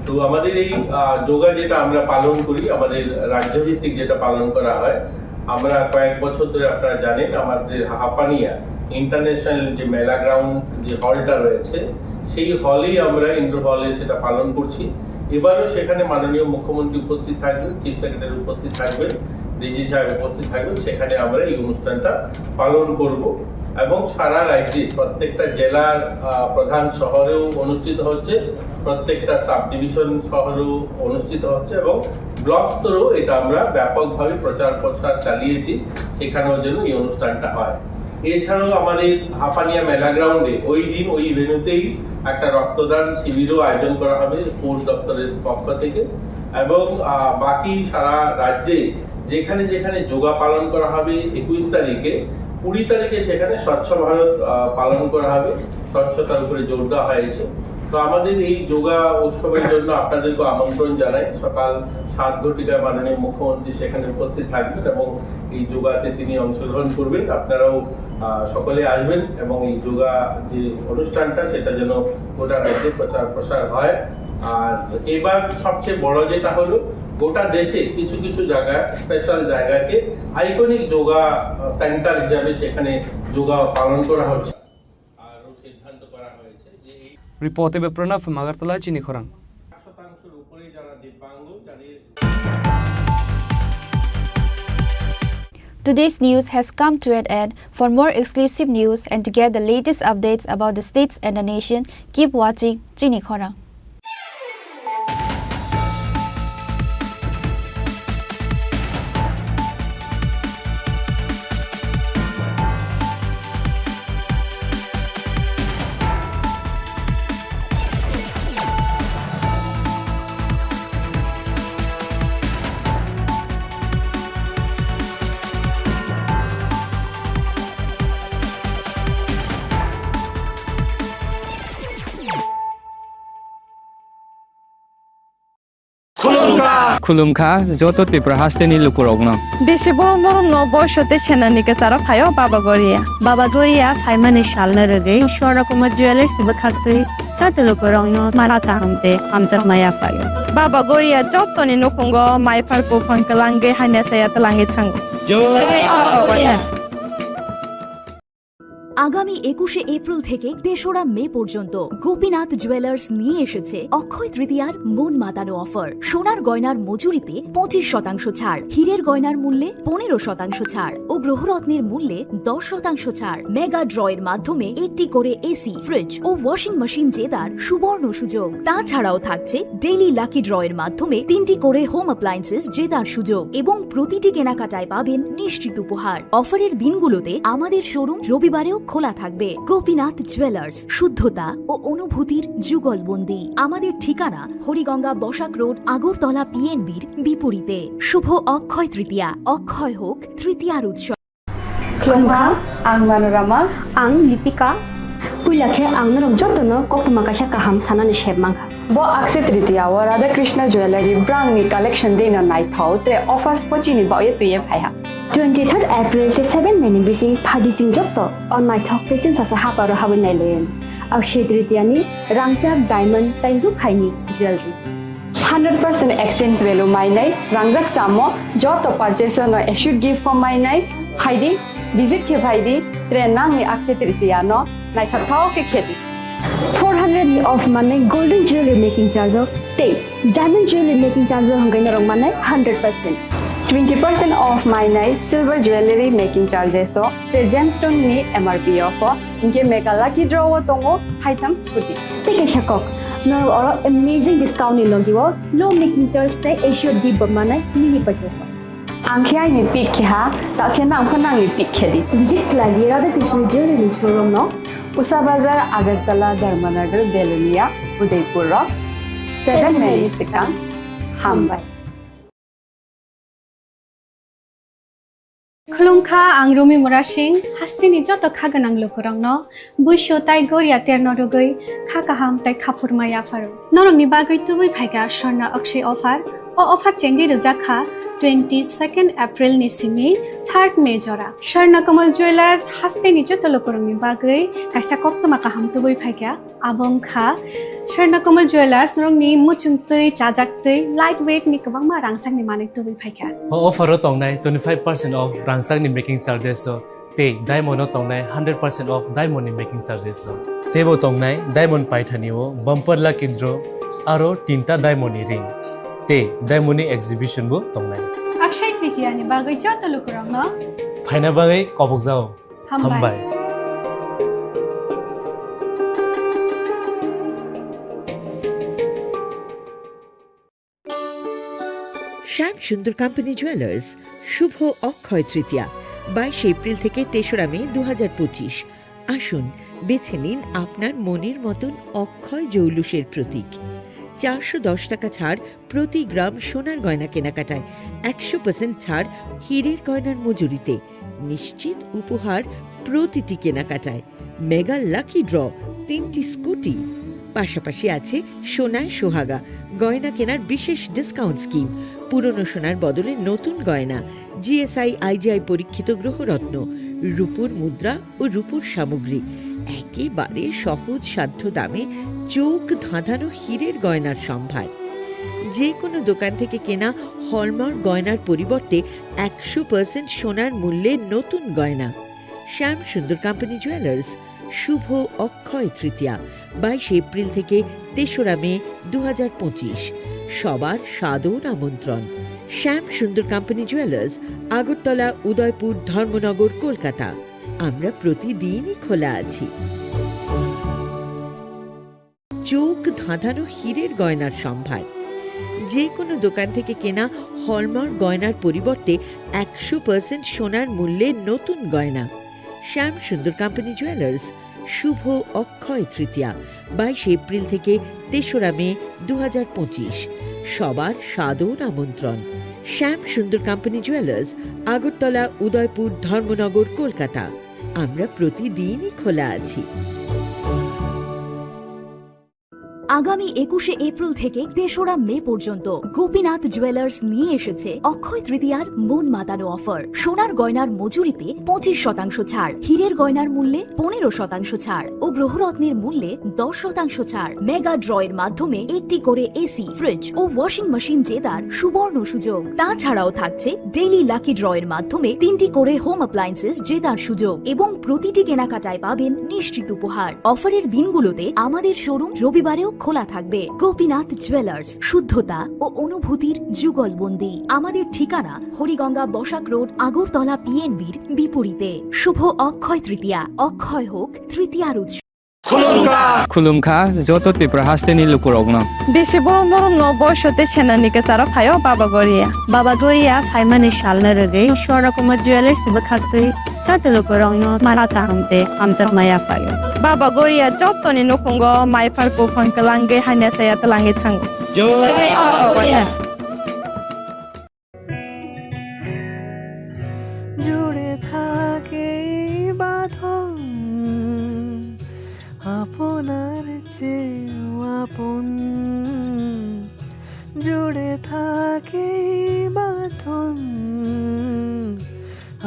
তো আমাদের এই, আহ, যোগা যেটা আমরা পালন করি, আমাদের রাজ্যভিত্তিক যেটা পালন করা হয়, আমরা কয়েক বছর ধরে, আপনারা জানেন, আমাদের হাপানিয়া ইন্টারন্যাশনাল যে মেলা গ্রাউন্ড, যে হলটা রয়েছে, সেই হলেই আমরা, ইনডোর হলে সেটা পালন করছি। এবারও সেখানে মাননীয় মুখ্যমন্ত্রী উপস্থিত থাকবেন, চিফ সেক্রেটারি উপস্থিত থাকবেন, ডিজি সাহেব উপস্থিত থাকবেন। সেখানে আমরা এই অনুষ্ঠানটা পালন করব এবং সারা রাজ্যে প্রত্যেকটা জেলার, আহ, প্রধান শহরেও অনুষ্ঠিত হচ্ছে, প্রত্যেকটা সাব ডিভিশন শহরেও অনুষ্ঠিত হচ্ছে এবং ব্লক স্তরেও এটা আমরা ব্যাপকভাবে প্রচার প্রসার চালিয়েছি, সেখানেও যেন এই অনুষ্ঠানটা হয়। এছাড়াও আমাদের হাপানিয়া মেলা গ্রাউন্ডে ওই দিন ওই ভেন্যুতেই একটা রক্তদান শিবিরও আয়োজন করা হবে স্পোর্টস দপ্তরের পক্ষ থেকে। এবং, আহ, বাকি সারা রাজ্যে যেখানে যেখানে যোগা পালন করা হবে একুশ তারিখে, কুড়ি তারিখে সেখানে স্বচ্ছ ভারত, আহ, পালন করা হবে, স্বচ্ছতার উপরে জোর দেওয়া হয়েছে। তো আমাদের এই যোগা উৎসবের জন্য আপনাদেরকে আমন্ত্রণ জানাই। সকাল সাত ঘটিকায় মাননীয় মুখ্যমন্ত্রী সেখানে উপস্থিত থাকবেন এবং এই যোগাতে তিনি অংশগ্রহণ করবেন। আপনারাও, আহ, সকলে আসবেন এবং এই যোগা যে অনুষ্ঠানটা, সেটা যেন গোটা রাজ্যে প্রচার প্রসার হয়। আর এবার সবচেয়ে বড় যেটা হলো, গোটা দেশে কিছু কিছু জায়গা, স্পেশাল জায়গাকে আইকনিক যোগা সেন্টার হিসাবে সেখানে যোগা পালন করা হচ্ছে। Report by Pranav Magartala, chini khorang. Today's news has come to an end. For more exclusive news and to get the latest updates about the states and the nation, keep watching Chini Khorang. Khulumkha joto Tripura hasteni lukurokno. Bisi borom borom no boiso tei senani kwcharo phaio Baba Goria. Baba Goria phaimani salno rwgwi Swarna Kumar Jewellers bwkhaktwi joto lukurokno mara kaham tei hamjakma yaphaio. Baba Goria jotoni nukhungo maiphar buphang kwlangwi hamya chaya twlangwi thango. আগামী একুশে এপ্রিল থেকে তেসরা মে পর্যন্ত গোপীনাথ জুয়েলার্স নিয়ে এসেছে অক্ষয় তৃতীয়ার মন মাতানো অফার। সোনার গয়নার মজুরিতে পঁচিশ শতাংশ ছাড়, হীরের গয়নার মূল্যে পনেরো শতাংশ ছাড় ও গ্রহরত্নের মূল্যে দশ শতাংশ ছাড়। মেগা ড্রয়ের মাধ্যমে একটি করে এসি, ফ্রিজ ও ওয়াশিং মেশিন জেতার সুবর্ণ সুযোগ। তাছাড়াও থাকছে ডেইলি লাকি ড্রয়ের মাধ্যমে তিনটি করে হোম অ্যাপ্লায়েন্সেস জেতার সুযোগ এবং প্রতিটি কেনাকাটায় পাবেন নিশ্চিত উপহার। অফারের দিনগুলোতে আমাদের শোরুম রবিবারেও খোলা থাকবে। গোপীনাথ জুয়েলার্স, শুদ্ধতা ও অনুভূতির যুগলবন্দি। আমাদের ঠিকানা হরিগঙ্গা বসাক রোড, আগরতলা পিএনবির বিপরীতে। শুভ অক্ষয় তৃতীয়া, অক্ষয় হোক তৃতীয়ার উৎসব। Khulumkha, ang Manorama. Ang Lipika. Puila khe ang norok jotono koktwma kaisa kaham sanani sep mankha. Bo Akshaya Tritiya o Radha Krishna Jewellery brangni collection dino naithok tre offers bo chini baoye twiye phaiha. Twenty third April tei seven May ni bising phadi chwng joto o naithok tei chwngsasa haparo habwi nailayan. Akshaya Tritiya ni rangchak diamond tei rukhaini jewellery. Hundred percent exchange value mainai, rangjak samo joto purchase no assured gift form mainai, phaidi, visit khe phaidi, tre nangni Akshaya Tritiya no naithok thok khe khedi. Four hundred ni off manai golden jewelry making charge o tei diamond jewelry making charge o hwnkhai norok manai hundred percent. Twenty percent off mainai silver jewelry making charges o tre gemstone ni M R P o pho. Hinkhe mega lucky draw o tongo haitham scooty. Tei kaisa kok, norok oro amazing discount ni logi o low making charge tei assured gift bo manai mini purchase o. Ang khe aini pick khe ha, ta khe nang pho nangni pick khe di. Visit khlai di Radha Krishna Jewelry ni showroom no. Usa Bazar, Agartala, Dharmanagar, Belonia, Udaipur o seven May ni swkang. Hambai. Khulumkha, ang Rumi Murasing, hasteni joto kha gwnang lukurokno buisu tai goria terno rwgwi kha kaham tai khaphurma yapharo. Norokni bagwi tubui phaikha Swarna Akshay offer. O offer chengwi rwjak kha twenty second April ni simi third May jora. Swarna Kamal Jewellers hasteni joto lukurokni bagwi kaisa koktwma kaham tubui phaikha. Abo wngkha Swarna Kamal Jewellers, norokni muchungtwi, chajaktwi, light weight ni kwbangma rangchakni manwi tubui phaikha. O offer o tongnai twenty five percent off rangchakni making charges o tei diamond o tongnai hundred percent off diamond ni making charges o. Teibo tongnai diamond paithani o bumper lucky draw aro tinta diamond ni ring tei diamond ni exhibition bo tongnai. Akshaya Tritiya ni bagwi joto lukurokno phaina bagwi kobokjao. Hambai. Hambai. শ্যাম Sundar company jewellers, শুভ অক্ষয় তৃতীয়া, বাইশে এপ্রিল থেকে তেসরা মে দু হাজার পঁচিশ। আসুন, বেছে নিন আপনার মনের মতন অক্ষয় জৌলুসের প্রতীক। চারশো দশ টাকা ছাড় প্রতি গ্রাম সোনার গয়না কেনাকাটায়, একশো পার্সেন্ট ছাড় হীরের গয়নার মজুরিতে, নিশ্চিত উপহার প্রতিটি কেনাকাটায়, মেগা লাকি ড্র, তিনটি স্কুটি, পাশাপাশি আছে সোনায় সোহাগা, গয়না কেনার বিশেষ ডিসকাউন্ট স্কিম, পুরনো সোনার বদলে নতুন গয়না, জিএসআই আইজিআই পরীক্ষিত গ্রহরত্ন, রূপোর মুদ্রা ও রূপোর সামগ্রী, একেবারে সহজ সাধ্য দামে চোখ ধাঁধানো হীরের গয়নার সম্ভার। যে কোনো দোকান থেকে কেনা হলমার্ক গয়নার পরিবর্তে একশো পার্সেন্ট সোনার মূল্যে নতুন গয়না। শ্যাম সুন্দর কোম্পানি জুয়েলার্স, শুভ অক্ষয় তৃতীয়া, বাইশে এপ্রিল থেকে তেসরা মে দু হাজার পঁচিশ। সবার সাদর আমন্ত্রণ। শ্যাম সুন্দর কোম্পানি জুয়েলার্স, আগরতলা, উদয়পুর, ধর্মনগর, কলকাতা। আমরা প্রতিদিনই খোলা আছি। চোখ ধাঁধানো হীরের গয়নার সম্ভার। যে কোনো দোকান থেকে কেনা হলমার্ক গয়নার পরিবর্তে একশো পার্সেন্ট সোনার মূল্যে নতুন গয়না। শ্যাম সুন্দর কোম্পানি জুয়েলার্স, শুভ অক্ষয় তৃতীয়া, বাইশে এপ্রিল থেকে তেসরা মে দু হাজার পঁচিশ। সবার সাদর আমন্ত্রণ। শ্যাম সুন্দর কোম্পানি জুয়েলার্স, আগরতলা, উদয়পুর, ধর্মনগর, কলকাতা। আমরা প্রতিদিনই খোলা আছি। আগামী একুশে এপ্রিল থেকে তেসরা মে পর্যন্ত গোপীনাথ জুয়েলার্স নিয়ে এসেছে অক্ষয় তৃতীয়ার মন মাতানো অফার। সোনার গয়নার মজুরিতে পঁচিশ শতাংশ ছাড়, হীরের গয়নার মূল্যে পনেরো শতাংশ ছাড় ও গ্রহরত্নের মূল্যে দশ শতাংশ ছাড়। মেগা ড্র এর মাধ্যমে একটি করে এসি, ফ্রিজ ও ওয়াশিং মেশিন জেতার সুবর্ণ সুযোগ। তাছাড়াও থাকছে ডেইলি লাকি ড্র এর মাধ্যমে তিনটি করে হোম অ্যাপ্লায়েন্সেস জেতার সুযোগ এবং প্রতিটি কেনাকাটায় পাবেন নিশ্চিত উপহার। অফারের দিনগুলোতে আমাদের শোরুম রবিবারেও খোলা থাকবে। গোপীনাথ জুয়েলার্স, শুদ্ধতা ও অনুভূতির যুগলবন্দি। আমাদের ঠিকানা হরিগঙ্গা বসাক রোড, আগরতলা পিএনবির বিপরীতে। শুভ অক্ষয় তৃতীয়া, অক্ষয় হোক তৃতীয়ার উৎসব। Khulumkha, joto Tripura hasteni lukurokno. Bisi borom borom no boisote senani kwcharo phaio Baba Goria. Baba Goria phaimani salno rwgwi Swarna Kumar Jewellers bwkhaktwi joto lukurokno mara kaham tei hamjakma yaphaio. Baba Goria jotoni nukhungo mai phar buphang kwlangwi hamya chaya twlangwi thango. জয় বাবা গরিয়া। জুড়ে থাকে এই বাঁধন আপনার চেয়েও আপন, জুড়ে থাকে এই বাঁধন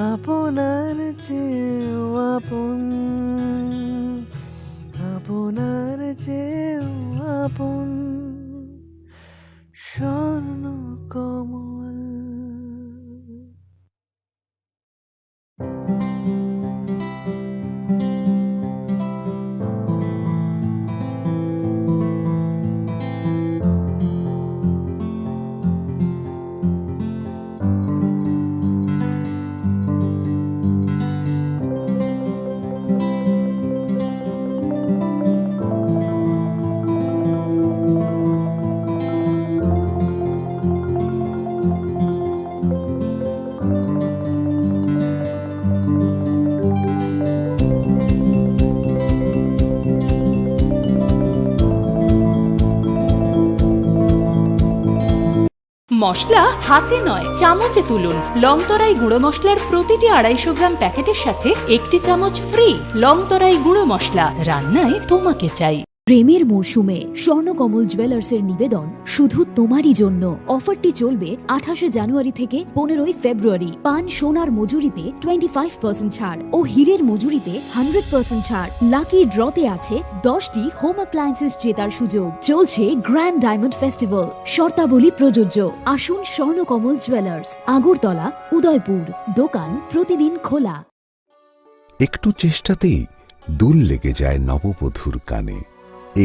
আপনার চেয়েও আপন, আপনার চেয়েও আপন। স্বর্ণ কমল। মশলা হাতে নয়, চামচে তুলুন। লংতরাই গুঁড়ো মশলার প্রতিটি আড়াইশো গ্রাম প্যাকেটের সাথে একটি চামচ ফ্রি। লংতরাই গুঁড়ো মশলা, রান্নায় তোমাকে চাই। প্রেমের মরশুমে স্বর্ণকমল জুয়েলার্সের নিবেদন শুধু তোমারই জন্য। অফারটি চলবে আঠাশে জানুয়ারি থেকে পনেরোই ফেব্রুয়ারি। পান সোনার মজুরিতে টোয়েন্টি ফাইভ পার্সেন্ট ছাড় ও হীরের মজুরিতে হান্ড্রেড পার্সেন্ট ছাড়। লাকি ড্রতে আছে দশটি হোম অ্যাপ্লায়েন্সেস জেতার সুযোগ। চলছে গ্র্যান্ড ডায়মন্ড ফেস্টিভ্যাল, শর্তাবলী প্রযোজ্য। আসুন স্বর্ণকমল জুয়েলার্স, আগরতলা, উদয়পুর। দোকান প্রতিদিন খোলা। একটু চেষ্টাতেই দুল লেগে যায় নববধূর কানে,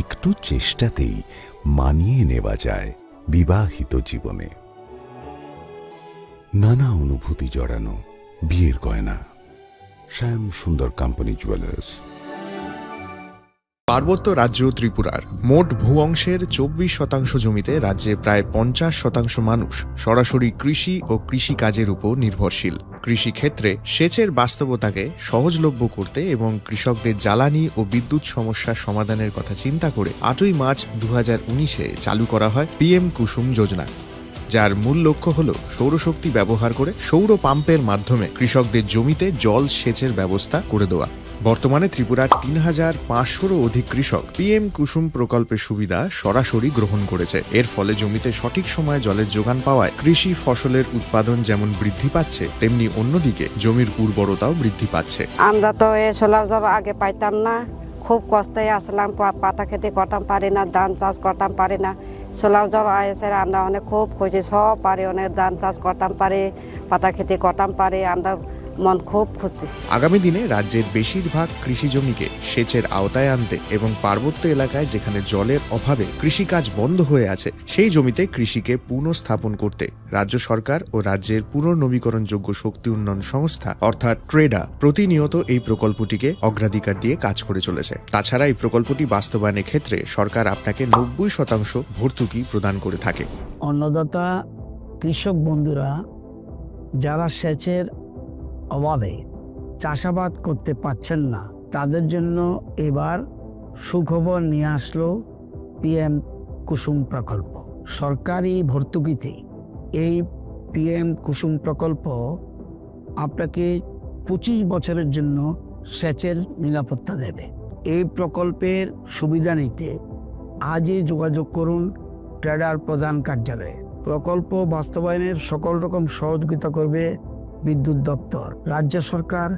একটু চেষ্টাতেই মানিয়ে নেওয়া যায় বিবাহিত জীবনে। নানা অনুভূতি জড়ানো বিয়ের গয়না। শ্যাম সুন্দর কোম্পানি জুয়েলার্স। পার্বত্য রাজ্য ত্রিপুরার মোট ভূ অংশের চব্বিশ শতাংশ জমিতে রাজ্যে প্রায় পঞ্চাশ শতাংশ মানুষ সরাসরি কৃষি ও কৃষিকাজের উপর নির্ভরশীল। কৃষিক্ষেত্রে সেচের বাস্তবতাকে সহজলভ্য করতে এবং কৃষকদের জ্বালানি ও বিদ্যুৎ সমস্যা সমাধানের কথা চিন্তা করে আটই মার্চ দু হাজার উনিশে চালু করা হয় পিএম কুসুম যোজনা, যার মূল লক্ষ্য হল সৌরশক্তি ব্যবহার করে সৌর পাম্পের মাধ্যমে কৃষকদের জমিতে জল সেচের ব্যবস্থা করে দেওয়া। বর্তমানে ত্রিপুরার তিন হাজার পাঁচশোরও অধিক কৃষক পিএম কুসুম প্রকল্পের সুবিধা সরাসরি গ্রহণ করেছে। এর ফলে জমিতে সঠিক সময়ে জলের যোগান পাওয়ায় কৃষি ফসলের উৎপাদন যেমন বৃদ্ধি পাচ্ছে, তেমনি অন্যদিকে জমির উর্বরতাও বৃদ্ধি পাচ্ছে। আমরা তো এই সোলার জল আগে পাইতাম না, খুব কষ্টে আসলাম, পা-, পাতা খেতে করতাম পারি না, ধান চাষ করতাম পারি না। সোলার জল এসে আমরা অনেক খুব খুশি, সব পারি, অনেক ধান চাষ করতাম পারি, পাতা খেতে করতাম পারি। আমরা মন খুব খুশি। আগামী দিনে রাজ্যের বেশিরভাগ কৃষি জমিকে সেচের আওতায় আনতে এবং পার্বত্য এলাকায় যেখানে জলের অভাবে কৃষিকাজ বন্ধ হয়ে আছে, সেই জমিতে কৃষিকে পুনঃস্থাপন করতে রাজ্য সরকার ও রাজ্যের পুনর্নবীকরণযোগ্য শক্তি উন্নয়ন সংস্থা অর্থাৎ ট্রেডা প্রতিনিয়ত এই প্রকল্পটিকে অগ্রাধিকার দিয়ে কাজ করে চলেছে। তাছাড়া এই প্রকল্পটি বাস্তবায়নের ক্ষেত্রে সরকার আপনাকে নব্বই শতাংশ ভর্তুকি প্রদান করে থাকে। অন্নদাতা কৃষক বন্ধুরা যারা সেচের অভাবে চাষাবাদ করতে পারছেন না, তাদের জন্য এবার সুখবর নিয়ে আসলো পিএম কুসুম প্রকল্প। সরকারি ভর্তুকিতে এই পিএম কুসুম প্রকল্প আপনাকে পঁচিশ বছরের জন্য সেচের নিরাপত্তা দেবে। এই প্রকল্পের সুবিধা নিতে আজই যোগাযোগ করুন ট্রেডার প্রধান কার্যালয়ে। প্রকল্প বাস্তবায়নের সকল রকম সহযোগিতা করবে বিদ্যুৎ দপ্তর। রাজ্য সরকার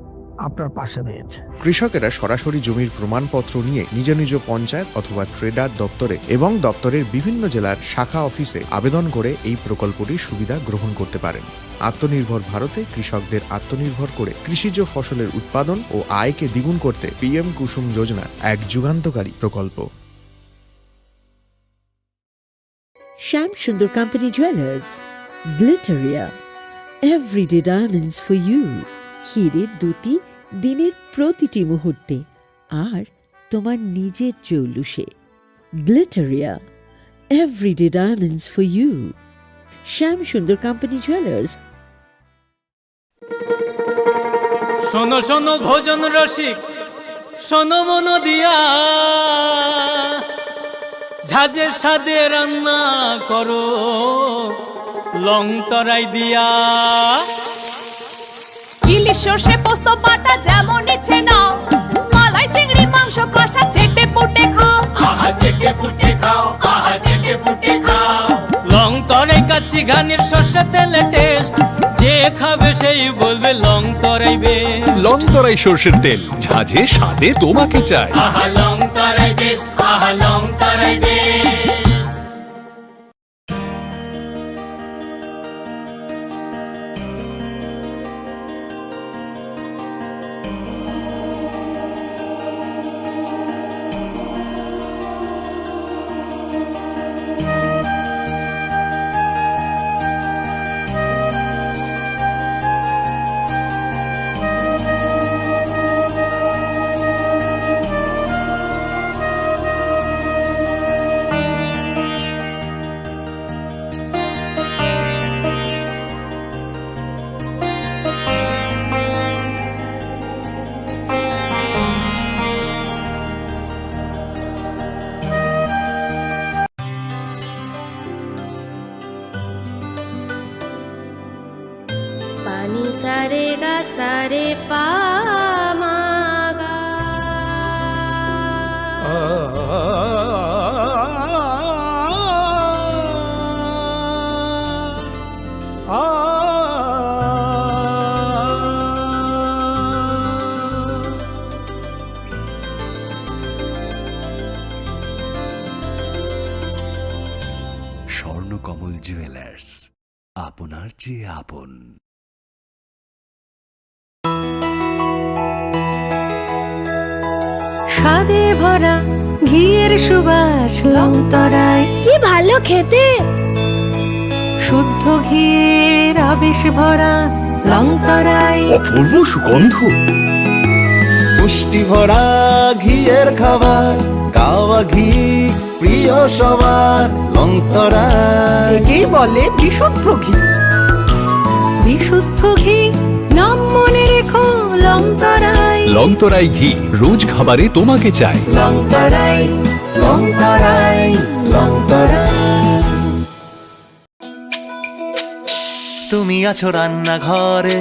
আপনার পাশে রয়েছে। কৃষকেরা সরাসরি জমির প্রমাণপত্র নিয়ে নিজ নিজ পঞ্চায়েত অথবা ট্রেডার দপ্তরে এবং দপ্তরের বিভিন্ন জেলার শাখা অফিসে আবেদন করে এই প্রকল্পটির সুবিধা গ্রহণ করতে পারেন। আত্মনির্ভর ভারতে কৃষকদের আত্মনির্ভর করে কৃষিজ ফসলের উৎপাদন ও আয়কে দ্বিগুণ করতে পিএম কুসুম যোজনা এক যুগান্তকারী প্রকল্প। Shyam Sundar company jewellers, Glitteria, everyday diamonds for you. হিরের দুটি দিনের প্রতিটি মুহূর্তে আর তোমার নিজের জৌলুসে। Glitteria, everyday diamonds for you. Shyam Sundar company jewellers. শোনো শোনো ভোজন রসিক, শোনো মন দিয়া, ঝাঁঝের স্বাদে রান্না করো লং তরাই দিয়া। ইলিশ সর্ষে পোস্ত বাটা যেমন ইচ্ছে নাও, মালাই চিংড়ি মাংস কষা চেটে পুটে খাও। আহা চেটে পুটে খাও, আহা চেটে পুটে খাও। লং তরাই কাচ্চি ঘানির সর্ষে তেলে টেস্ট, যে খাবে সেই বলবে long Tarai best. Long Tarai সর্ষের তেল, ঝাঁঝে স্বাদে তোমাকে চাই। আহা লং তরাই বেস্ট, আহা long Tarai best. Pani sare ga sare pa ma ga. Swarnakamal jewellers, আপনার যে আপন। স্বাদে ভরা ঘিয়ের সুবাস লংতরাই। কি ভালো খেতে! শুদ্ধ ঘিয়ের আবেশ ভরা লংতরাই। অপূর্ব সুগন্ধ। পুষ্টি ভরা ঘিয়ের খাবার, গাওয়া ঘি প্রিয় সবার, লংতরাই। একেই বলে বিশুদ্ধ ঘি। বিশুদ্ধ ঘি, নাম মনে রেখো, লংতরাই। লংতরাই ঘি, রোজ খাবারে তোমাকে চাই। লংতরাই, লংতরাই, লংতরাই। তুমি আছো রান্নাঘরে,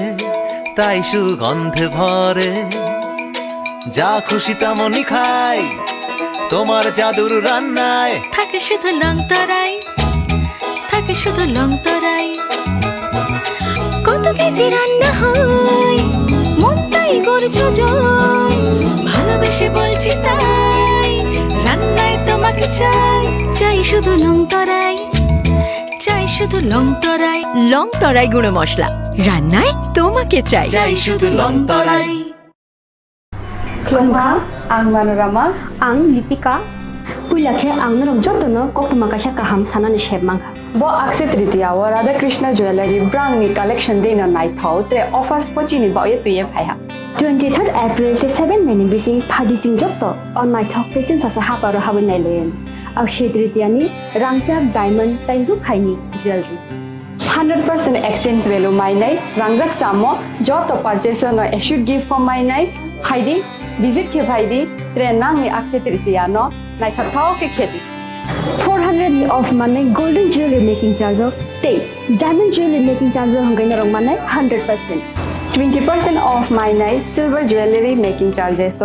তাই সুগন্ধে ভরে। যা খুশি তেমনই খাই, তোমার জাদুর রান্নায়। থাকে শুধু লংতরাই, থাকে শুধু লংতরাই। কত কেজি রান্না হয়, মনটাই করছো জয়। ভালোবেসে বলছি তাই, রান্নায় তোমাকে চাই, চাই শুধু লংতরাই। চাই শুধু লং তরাই। লং তরাই গুঁড়ো মশলা, রান্নায় তোমাকে চাই। চাই শুধু লং তরাই। Khulumkha, ang Manorama. Ang Lipika. Puila khe ang norok jotono koktwma kaisa kaham sanani sep mankha. Bo Akshaya Tritiya o Radha Krishna Jewellery brangni collection dino naithok, tre offers bo chini bagwi twiwi phaiha. Twenty third April tei seven May ni bising phadi chwng joto o naithok tei chwngsasa haparo habwi nailaio. Akshaya Tritiya ni rangchak diamond tei rukhaini jewellery. Hundred percent exchange value mainai, rangjak samo joto purchase no assured gift form mainai, phaidi, visit khe phaidi, tre nangni Akshaya Tritiya no naithok thok khe khedi. Four hundred ni off manai golden jewelry making charge o tei diamond jewelry making charge o hwnkhai norok manai hundred percent. Twenty percent off mainai silver jewelry making charges o.